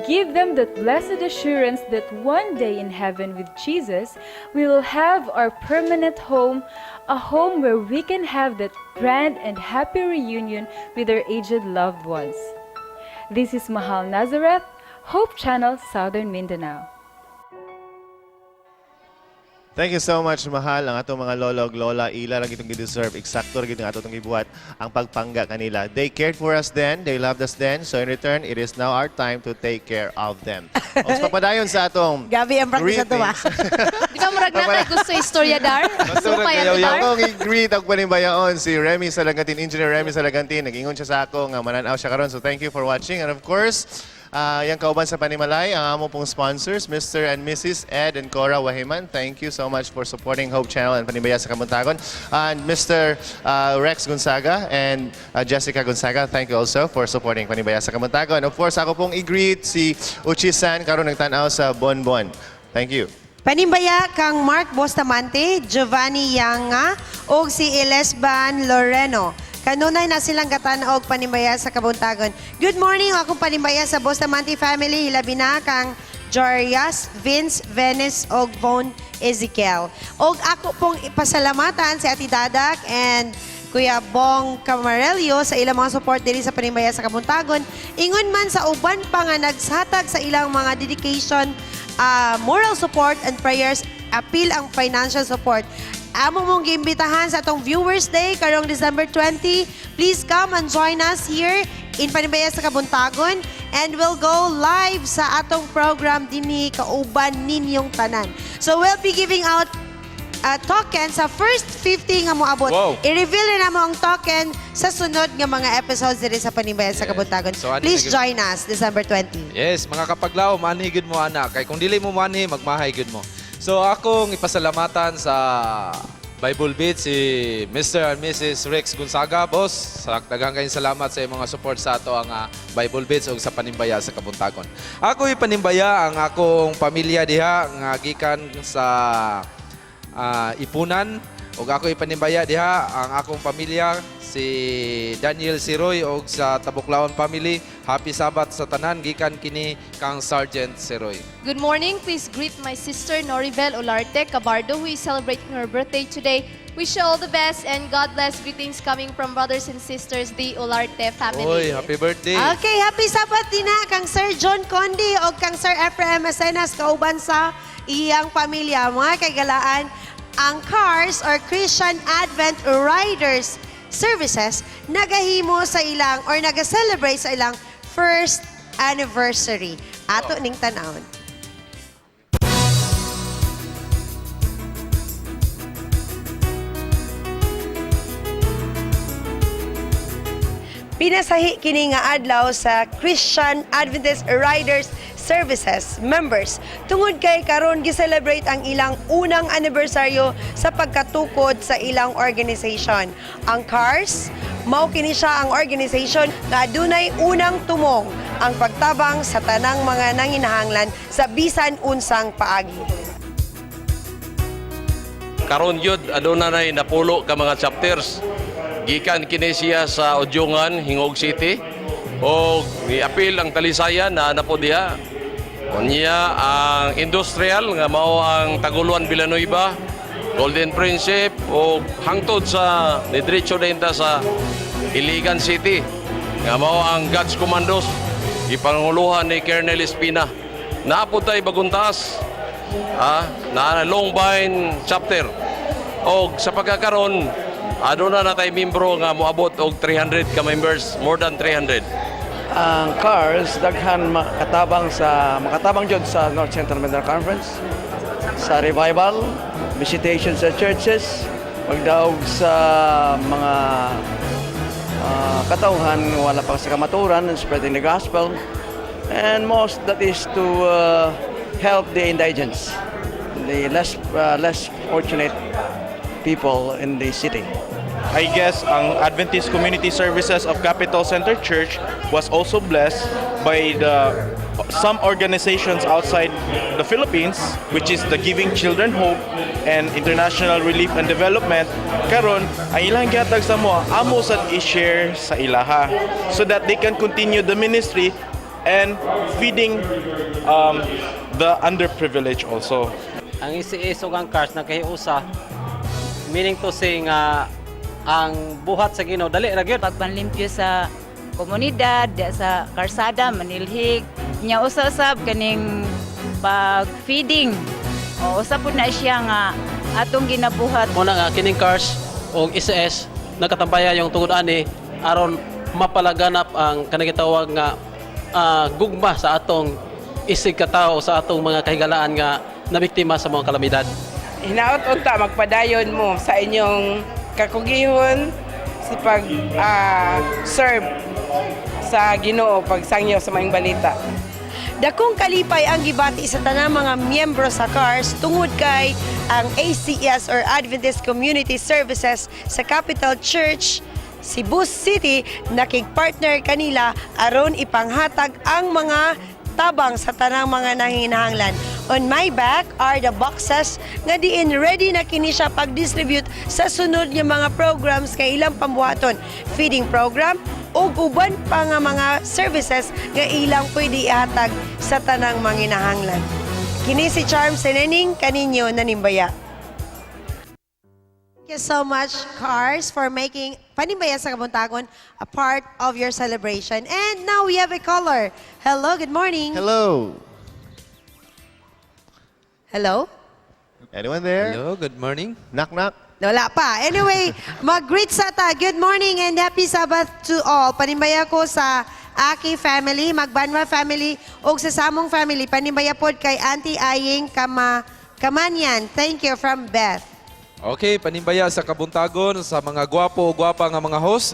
Give them that blessed assurance that one day in heaven with Jesus, we will have our permanent home, a home where we can have that grand and happy reunion with our aged loved ones. This is Mahal Nazareth, Hope Channel, Southern Mindanao. Thank you so much, Mahal. Ang atong mga lolo ug lola, ila ra gyud deserve. Eksakto ra gyud ang atong gibuhat ang pagpangga kanila. They cared for us then, they loved us then. So in return, it is now our time to take care of them. O sa pagpadayon sa atong Gabi ang practice ato ah. Di ba murag natay gusto istorya dar? Supay ato dar? Akong i-greet og panimbayaon si Remy Salagantin, Engineer Remy Salagantin. Nag-ingon siya sa ako nga mananaw siya karon. So thank you for watching. And of course, yang kauban sa Panimalay, ang amo pong sponsors, Mr. and Mrs. Ed and Cora Wahiman. Thank you so much for supporting Hope Channel and Panimbaya sa Kabuntagon. And Mr. Rex Gonzaga and Jessica Gonzaga, thank you also for supporting Panimbaya sa Kabuntagon. Of course, ako pong i-greet si Uchi-san karon nagtan-aw sa Bonbon. Thank you. Panimbaya kang Mark Bustamante, Giovanni Yanga, ug si Elesban Loreno. Kanunay na silang gatan og panimbaya sa Kabuntagon. Good morning akong panimbaya sa Bustamante family, hilabi na kang Jarius, Vince, Venice ug Von Ezekiel. Og ako pong ipasalamatan si Ate Dadak and Kuya Bong Camarelio sa ilang mga support diri sa Panimbaya sa Kabuntagon. Ingon man sa uban pa nga nagsatag sa ilang mga dedication, moral support and prayers, apil ang financial support. Amo mong giimbitahan sa atong Viewers Day karong December 20. Please come and join us here in Panimbaya sa Kabuntagon and we'll go live sa atong program dinhi kauban ninyong tanan. So we'll be giving out token sa first 50 nga moabot. I-reveal na namo ang token sa sunod nga mga episodes diri sa Panimbaya sa Kabuntagon. So, ani Please join us December 20. Yes, mga kapaglaom, manhi gyud mo ana. Kay kung dili mo manhi, magmahay gyud mo. So akong ipasalamatan sa Bible Beat si Mr. and Mrs. Rex Gonzaga, boss. Sa daghang kayong salamat sa imong mga support sa ato ang Bible Beats ug sa Panimbaya sa Kabuntagon. Ako ipanimbaya ang akong pamilya diha nga gikan sa Ipunan ug ako ipanimbaya diha ang akong pamilya si Daniel Siroy og sa Tabuklaon family. Happy Sabbath sa tanan gikan kini kang Sergeant Siroy. Good morning. Please greet my sister Noribel Olarte Cabardo, who is celebrating her birthday today. Wish you all the best and God bless. Greetings coming from brothers and sisters, the Olarte family. Oy, happy birthday. Okay, happy Sabbath din na kang Sir John Conde o kang Sir Ephraim Acenas kauban sa iyang pamilya. Mga kagalaan, ang CARS or Christian Advent Riders Services nagahimo sa ilang or naga-celebrate sa ilang first anniversary. Ato ning tan-awon. Pinasahi kini nga adlaw sa Christian Adventist Riders. Services members. Tungod kay karon gi-celebrate ang ilang unang anibersaryo sa pagkatukod sa ilang organization. Ang CARS, mao kini siya ang organization nga adunay unang tumong ang pagtabang sa tanang mga nanginahanglan sa bisan unsang paagi. Karon gyud aduna nay napulo ka mga chapters. Gikan kini siya sa Odiongan, Gingoog City. Og niapil ang Talisayan na na po diha. Unya ang industrial nga mao ang Taguluan Villanueva, Golden Friendship o hangtod sa nidiretso din ta sa Iligan City nga mao ang God's Commandos gipanguluhan ni Colonel Espina. Naa pod tay Bagontaas, na Long Vine chapter. Og sa pagkakaron, aduna na tay membro nga moabot og 300 ka members, more than 300. Ang CARS daghan makatabang sa makatabang jud sa North Central Mindanao Conference, sa revival, visitation sa churches, pagdaog sa mga katauhan wala pa sa kamaturan and spreading the gospel, and most that is to help the indigents, the less fortunate people in the city. I guess ang Adventist Community Services of Capital Center Church was also blessed by the some organizations outside the Philippines, which is the Giving Children Hope and International Relief and Development. Karon, ang ilang gihatag sa amo, amo sad i-share sa ilaha so that they can continue the ministry and feeding the underprivileged also. Ang ACS ug ang CARS nagkahiusa, meaning to say nga ang buhat sa Ginoo dali ra gyud. Pagpanlimpyo sa komunidad, diya sa karsada, manilhig. Nya usa usab kaning pag-feeding. O usa pud na siya nga atong ginabuhat. Muna nga kining CARS o ACS nagkatambaya yung tungod ani aron mapalaganap ang kanang gitawag nga gugma sa atong isig katao, sa atong mga kahigalaan nga nabiktima sa mga kalamidad. Hinaot unta magpadayon mo sa inyong kakugihon sa pag serve sa Ginoo, pagsangyo sa maayong balita. Dakong kalipay ang gibati sa tanang mga miyembro sa CARS tungod kay ang ACS or Adventist Community Services sa Capital Church Cebu City nakig-partner kanila aron ipanghatag ang mga tabang sa tanang mga nanginahanglan. On my back are the boxes nga diin ready na kini siya pag-distribute sa sunod nga mga programs nga ilang pambuhaton. Feeding program ug uban pa nga mga services nga ilang pwede ihatag sa tanang manginahanglan. Kini si Charm Senening, kaninyo nanimbaya. Thank you so much, Cars, for making Panimbaya sa Kabuntagon a part of your celebration. And now we have a caller. Hello, good morning. Hello. Hello? Anyone there? Hello, good morning. Knock, knock. Wala pa. Anyway, mag-greet sa ta. Good morning and happy Sabbath to all. Panimbaya ko sa Aki family, Magbanwa family, ug sa Samong family. Panimbaya pod kay Auntie Aying Kamanyan. Thank you from Beth. Okay, panimbaya sa kabuntagon sa mga gwapo o gwapa nga mga host.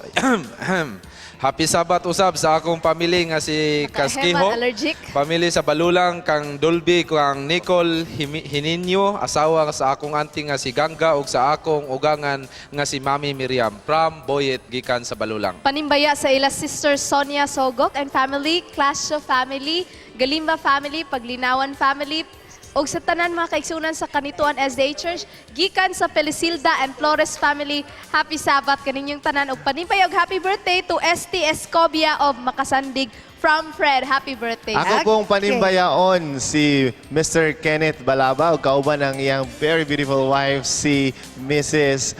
Happy Sabbath usab sa akong family nga si Kaskiho. Heman allergic. Family sa Balulang kang Dolby kang Nicole Hininyo, asawa sa akong auntie nga si Gangga ug sa akong ugangan nga si Mami Miriam from Boyet gikan sa Balulang. Panimbaya sa ila sister Sonia Sogok and family, Clasio family, Galimba family, Paglinawan family, ug sa tanan mga kaigsunan sa Kanituan SDA Church, gikan sa Felicilda and Flores family, happy Sabbath kaninyong tanan ug panimbaya og happy birthday to ST Escobia of Makasandig from Fred. Happy birthday. Ako pong panimbayaon si Mr. Kenneth Balaba ug kauban ang iyang very beautiful wife si Mrs.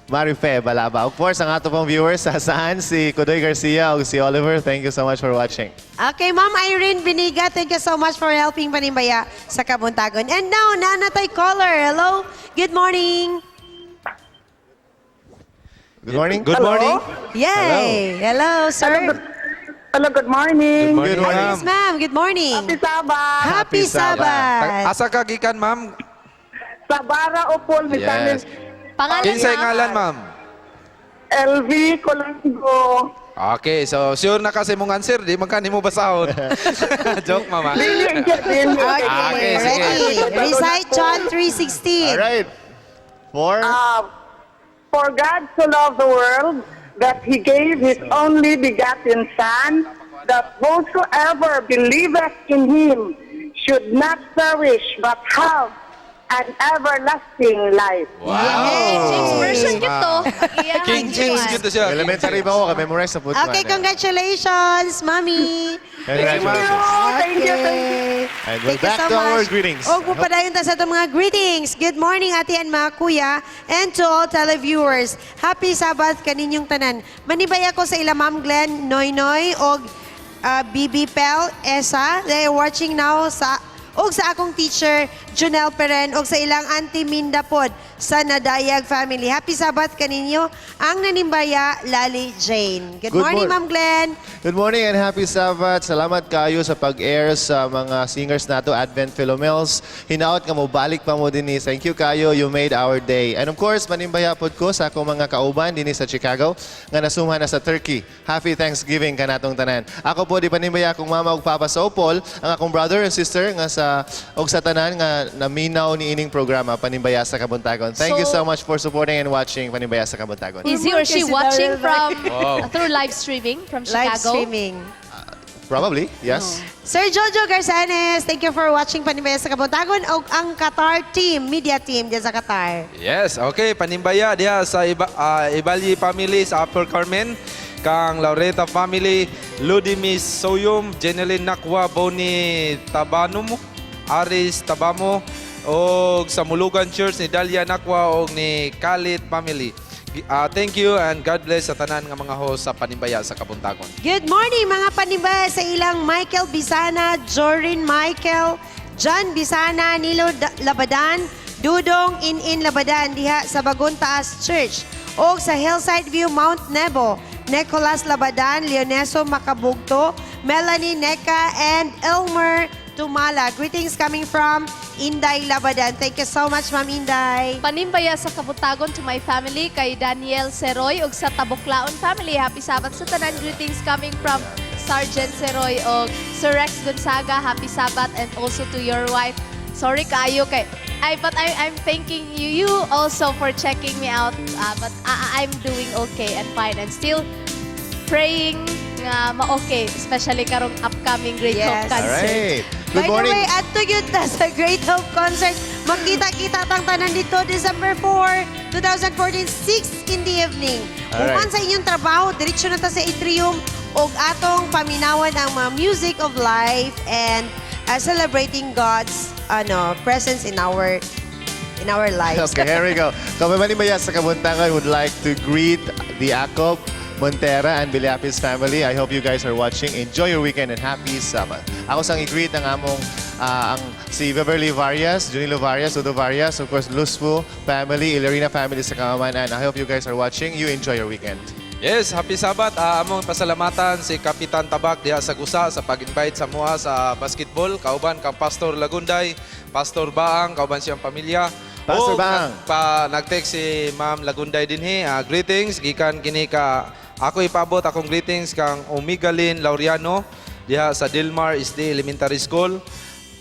Marife Balaba. Of course, ang ato pong viewers sa saan si Kudoy Garcia ug si Oliver. Thank you so much for watching. Okay, Ma'am Irene Beniga, thank you so much for helping Panimbaya sa Kabuntagon. And now, naa na tay caller. Hello, good morning. Good morning. Good morning. Yay! Hello, sir. Hello, good morning. Good morning, ma'am. Yes, ma'am. Good morning. Happy Sabbath. Happy Sabbath. Asa ka gikan, ma'am? Sa Bara Opol, Yes. Pangalan, Kinsay ma'am? ngalan, ma'am? LV Colongo. Okay, so sure na kasi mong answer, di man ka nimo basahon. Joke, mama. Dili, dili. Okay, Okay, sige. ready. Recite John 3:16. All right. For? For God so loved the world that he gave his only begotten Son, that whosoever believeth in him should not perish but have an everlasting life. Wow. Hey, James version gito. King James gito siya. Elementary ba ako? Ka-memorize sa po. Okay, congratulations, Mami. Congratulations. Thank you, thank you. And we're Thank you back so to our much. greetings. Og pupadayon ta sa atong mga greetings. Good morning, ate and mga kuya, and to all televiewers. Happy Sabbath kaninyong tanan. Manibay ako sa ila Ma'am Glenn Noynoy og BB Pel Esa. They are watching now sa og sa akong teacher Junel Peren og sa ilang auntie Minda pod sa Nadayag family. Happy Sabbath kaninyo ang nanimbaya Lali Jane. Good Good morning, Ma'am Glenn. Good morning and happy Sabbath. Salamat kayo sa pag-air sa mga singers nato, Advent Philomels. Hinaot nga mo balik pa mo dinhi. Thank you kayo. You made our day. And of course, manimbaya pod ko sa akong mga kauban dinhi sa Chicago nga nasumhan na sa Turkey. Happy Thanksgiving kanatong tanan. Ako po di panimbaya akong mama ug papa sa Opol, ang akong brother and sister nga sa og sa tanan nga naminaw ni ining programa Panimbaya sa Kabuntagon. Thank you so much for supporting and watching Panimbaya sa Kabuntagon. Is he or she watching from Wow. through live streaming from Live Chicago? streaming. Probably, yes. Sir Jojo Garzanes, thank you for watching Panimbaya sa Kabuntagon og ang Qatar team, media team diyan sa Qatar. Yes, okay. Panimbaya diha sa Ibali family sa Upper Carmen, kang Laureta family, Ludimis Soyum, Jeneline Nakwa, Bonnie Tabanum, Aris Tabamo, og sa Mulugan Church ni Dalia Nakwa og ni Kalit family. Thank you and God bless sa tanan nga mga host sa Panimbaya sa Kabuntagon. Good morning mga panimbaya sa ilang Michael Bisana, Jorin Michael, John Bisana, Nilo Labadan, Dudong In-In Labadan diha sa Bagon Taas Church og sa Hillside View Mount Nebo, Nicolas Labadan, Leoneso Makabugto, Melanie Neca and Elmer Tumala. Greetings coming from Inday Labadan. Thank you so much, Ma'am Inday. Panimbaya sa Kabuntagon to my family kay Daniel Seroy ug sa Tabuklaon family. Happy Sabbath sa tanan. Greetings coming from Sergeant Seroy og Sir Rex Gonzaga. Happy Sabbath and also to your wife. Sorry kayo kay I but I'm thanking you also for checking me out. But I'm doing okay and fine and still praying nga ma-okay, especially karong upcoming Great Hope concert. Alright. Good By morning. the way, adto gyud ta sa Great Hope Concert. Magkita-kita tang tanan dito December 4, 2014, 6 in the evening. Alright. Human sa inyong trabaho, diretso na ta sa atrium og atong paminawan ang mga music of life and celebrating God's ano presence in our lives. Okay, here we go. Kamamanimbaya sa Kabuntagon would like to greet the Akop, Montera, and Villapis family. I hope you guys are watching. Enjoy your weekend and happy Sabbath. Ako sang i-greet ang among ang si Beverly Varias, Junilo Varias, Udo Varias, of course, Lusfu family, Ilarina family sa Kamamanan. I hope you guys are watching. You enjoy your weekend. Yes, happy Sabbath. Among pasalamatan si Kapitan Tabak diha sa Gusa sa pag-invite sa mua sa basketball. Kauban kang Pastor Lagunday, Pastor Baang, kauban siyang pamilya. Pastor Og Baang. Nag-text si Ma'am Lagunday dinhi. Greetings gikan kini ka ako ipabot akong greetings kang Omigalin Laureano diha sa Dilmar SD Elementary School.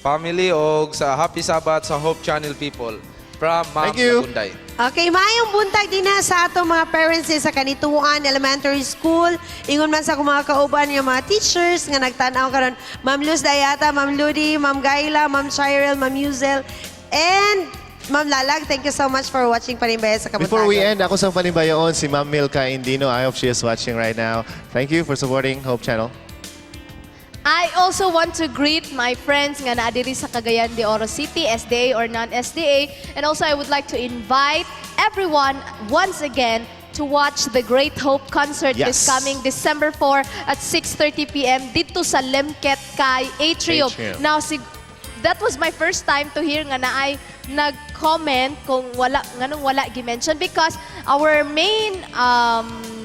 Family og sa Happy Sabbath sa Hope Channel people from Ma'am Thank you. Lagunday. Okay, maayong buntag din na sa atong mga parents din sa Kanituan Elementary School. Ingon man sa akong mga kauban nga mga teachers nga nagtan-aw karon. Ma'am Luz Dayata, Ma'am Ludi, Ma'am Gaila, Ma'am Shirel, Ma'am Yuzel, and Ma'am Lalag. Thank you so much for watching Panimbaya sa Kabuntagon. Before we end, ako sa panimbayaon si Ma'am Milka Indino. I hope she is watching right now. Thank you for supporting Hope Channel. I also want to greet my friends nga naa diri sa Cagayan de Oro City, SDA or non-SDA. And also I would like to invite everyone once again to watch the Great Hope concert this coming December 4 at 6:30 p.m. dito sa Limket Cay Atrium. Atrium. Now, that was my first time to hear nga naay nag-comment kung wala nganong wala gi-mention because our main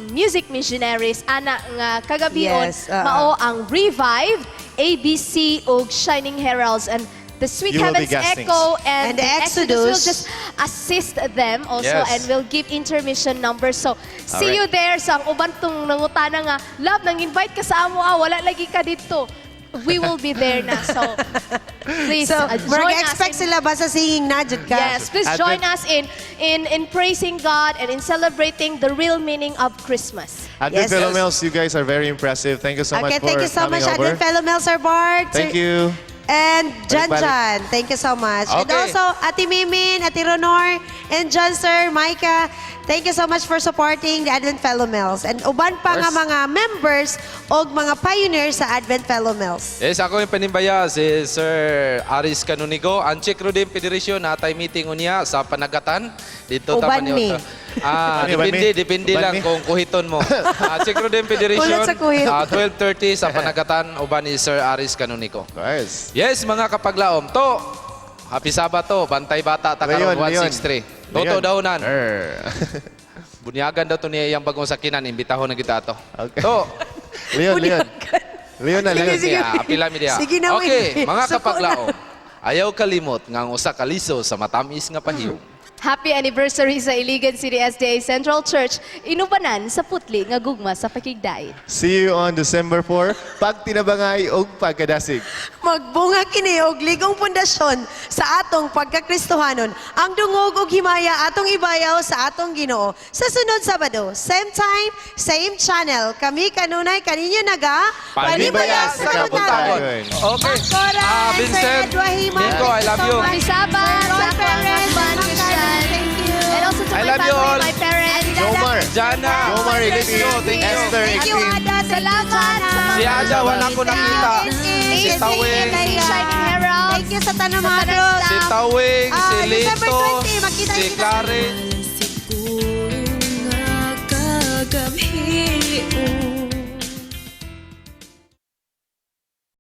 music missionaries ana nga kagabion Yes, oo. mao ang Revive, ABC ug Shining Heralds and The Sweet You will be Heavens guestings. Echo and And the the Exodus will Exodus. just assist them also and will give intermission numbers. So, see you there. So, ang uban tong nangutana nga, "Love, nang invite ka sa amo, ah, wala lagi ka dito." We will be there na. So, please So, join us expect sila ba sa singing na jud ka? Yes, please join us in praising God and in celebrating the real meaning of Christmas. Advent Fellow Mills, you guys are very impressive. Thank you so much Okay, for thank you so coming much, over. Advent Fellow Mel, Sir Bart. Thank you. And Jan Balik-balik. Jan, thank you so much. And also, Ate Mimin, Ate Ronor, and John Sir, Micah, thank you so much for supporting the Advent Fellow Mills. And uban pa nga mga members o mga pioneers sa Advent Fellow Mills. Yes, ako yung panimbaya, si Sir Aris Canonigo. Ang Chick Rodin Federation, natay meeting unya sa Panagatan. Dito ta Uban mi. Paniota. Ah, Uban mi. depende, depende Uban lang mi. kung kuhiton mo. Chick Rodin Federation, Ulat sa kuhit. 12:30 sa Panagatan, uban ni Sir Aris Canonigo. Nice. Yes, mga kapaglaom. To, happy Sabato, bantay bata ta karon Leon, Leon. 163. Toto Leon. daunan. Bunyagan daw to niya iyang bagong sakinan, imbitahon na kita ato. Okay. To, Leon, Leon. Leon na, Leon. Sige, sige. Yeah, apila mi diha. Sige na, Okay, Winnie. mga Suko na. kapaglaom. Ayaw kalimot nga ang usa ka liso sa matamis nga pahiyong. Happy anniversary sa Iligan City SDA Central Church, inubanan sa putli nga gugma sa pakigdait. See you on December 4. Pagtinabangay og pagkadasig. Magbunga kini og ligong pundasyon sa atong pagkakristohanon. Ang dungog og himaya atong ibayaw sa atong Ginoo. Sa sunod Sabado, same time, same channel. Kami kanunay kaninyo naga Panibaya sa kabuntagon. Okay. Cora, Ah, Sir Vincent, Edwahima, Nico, I love you. Happy Sabbath Sir sa Ron akong Perez, husband, Ma'am Christian. Carmen, thank you. And also to I my love you family, all. my parents. Jomar. Jana. Jomar, Thank you, thank you. Esther, Thank you, 18. Ada. Thank you, Salamat Jana. sa mga Si Ada, wala ko nakita. Si Tawing, Shining Herald. Thank you sa tanang mga Sa tanang girls. si Tawing, si Ah, December Lito, 20, makita si kita. Clarence. Kagabhion.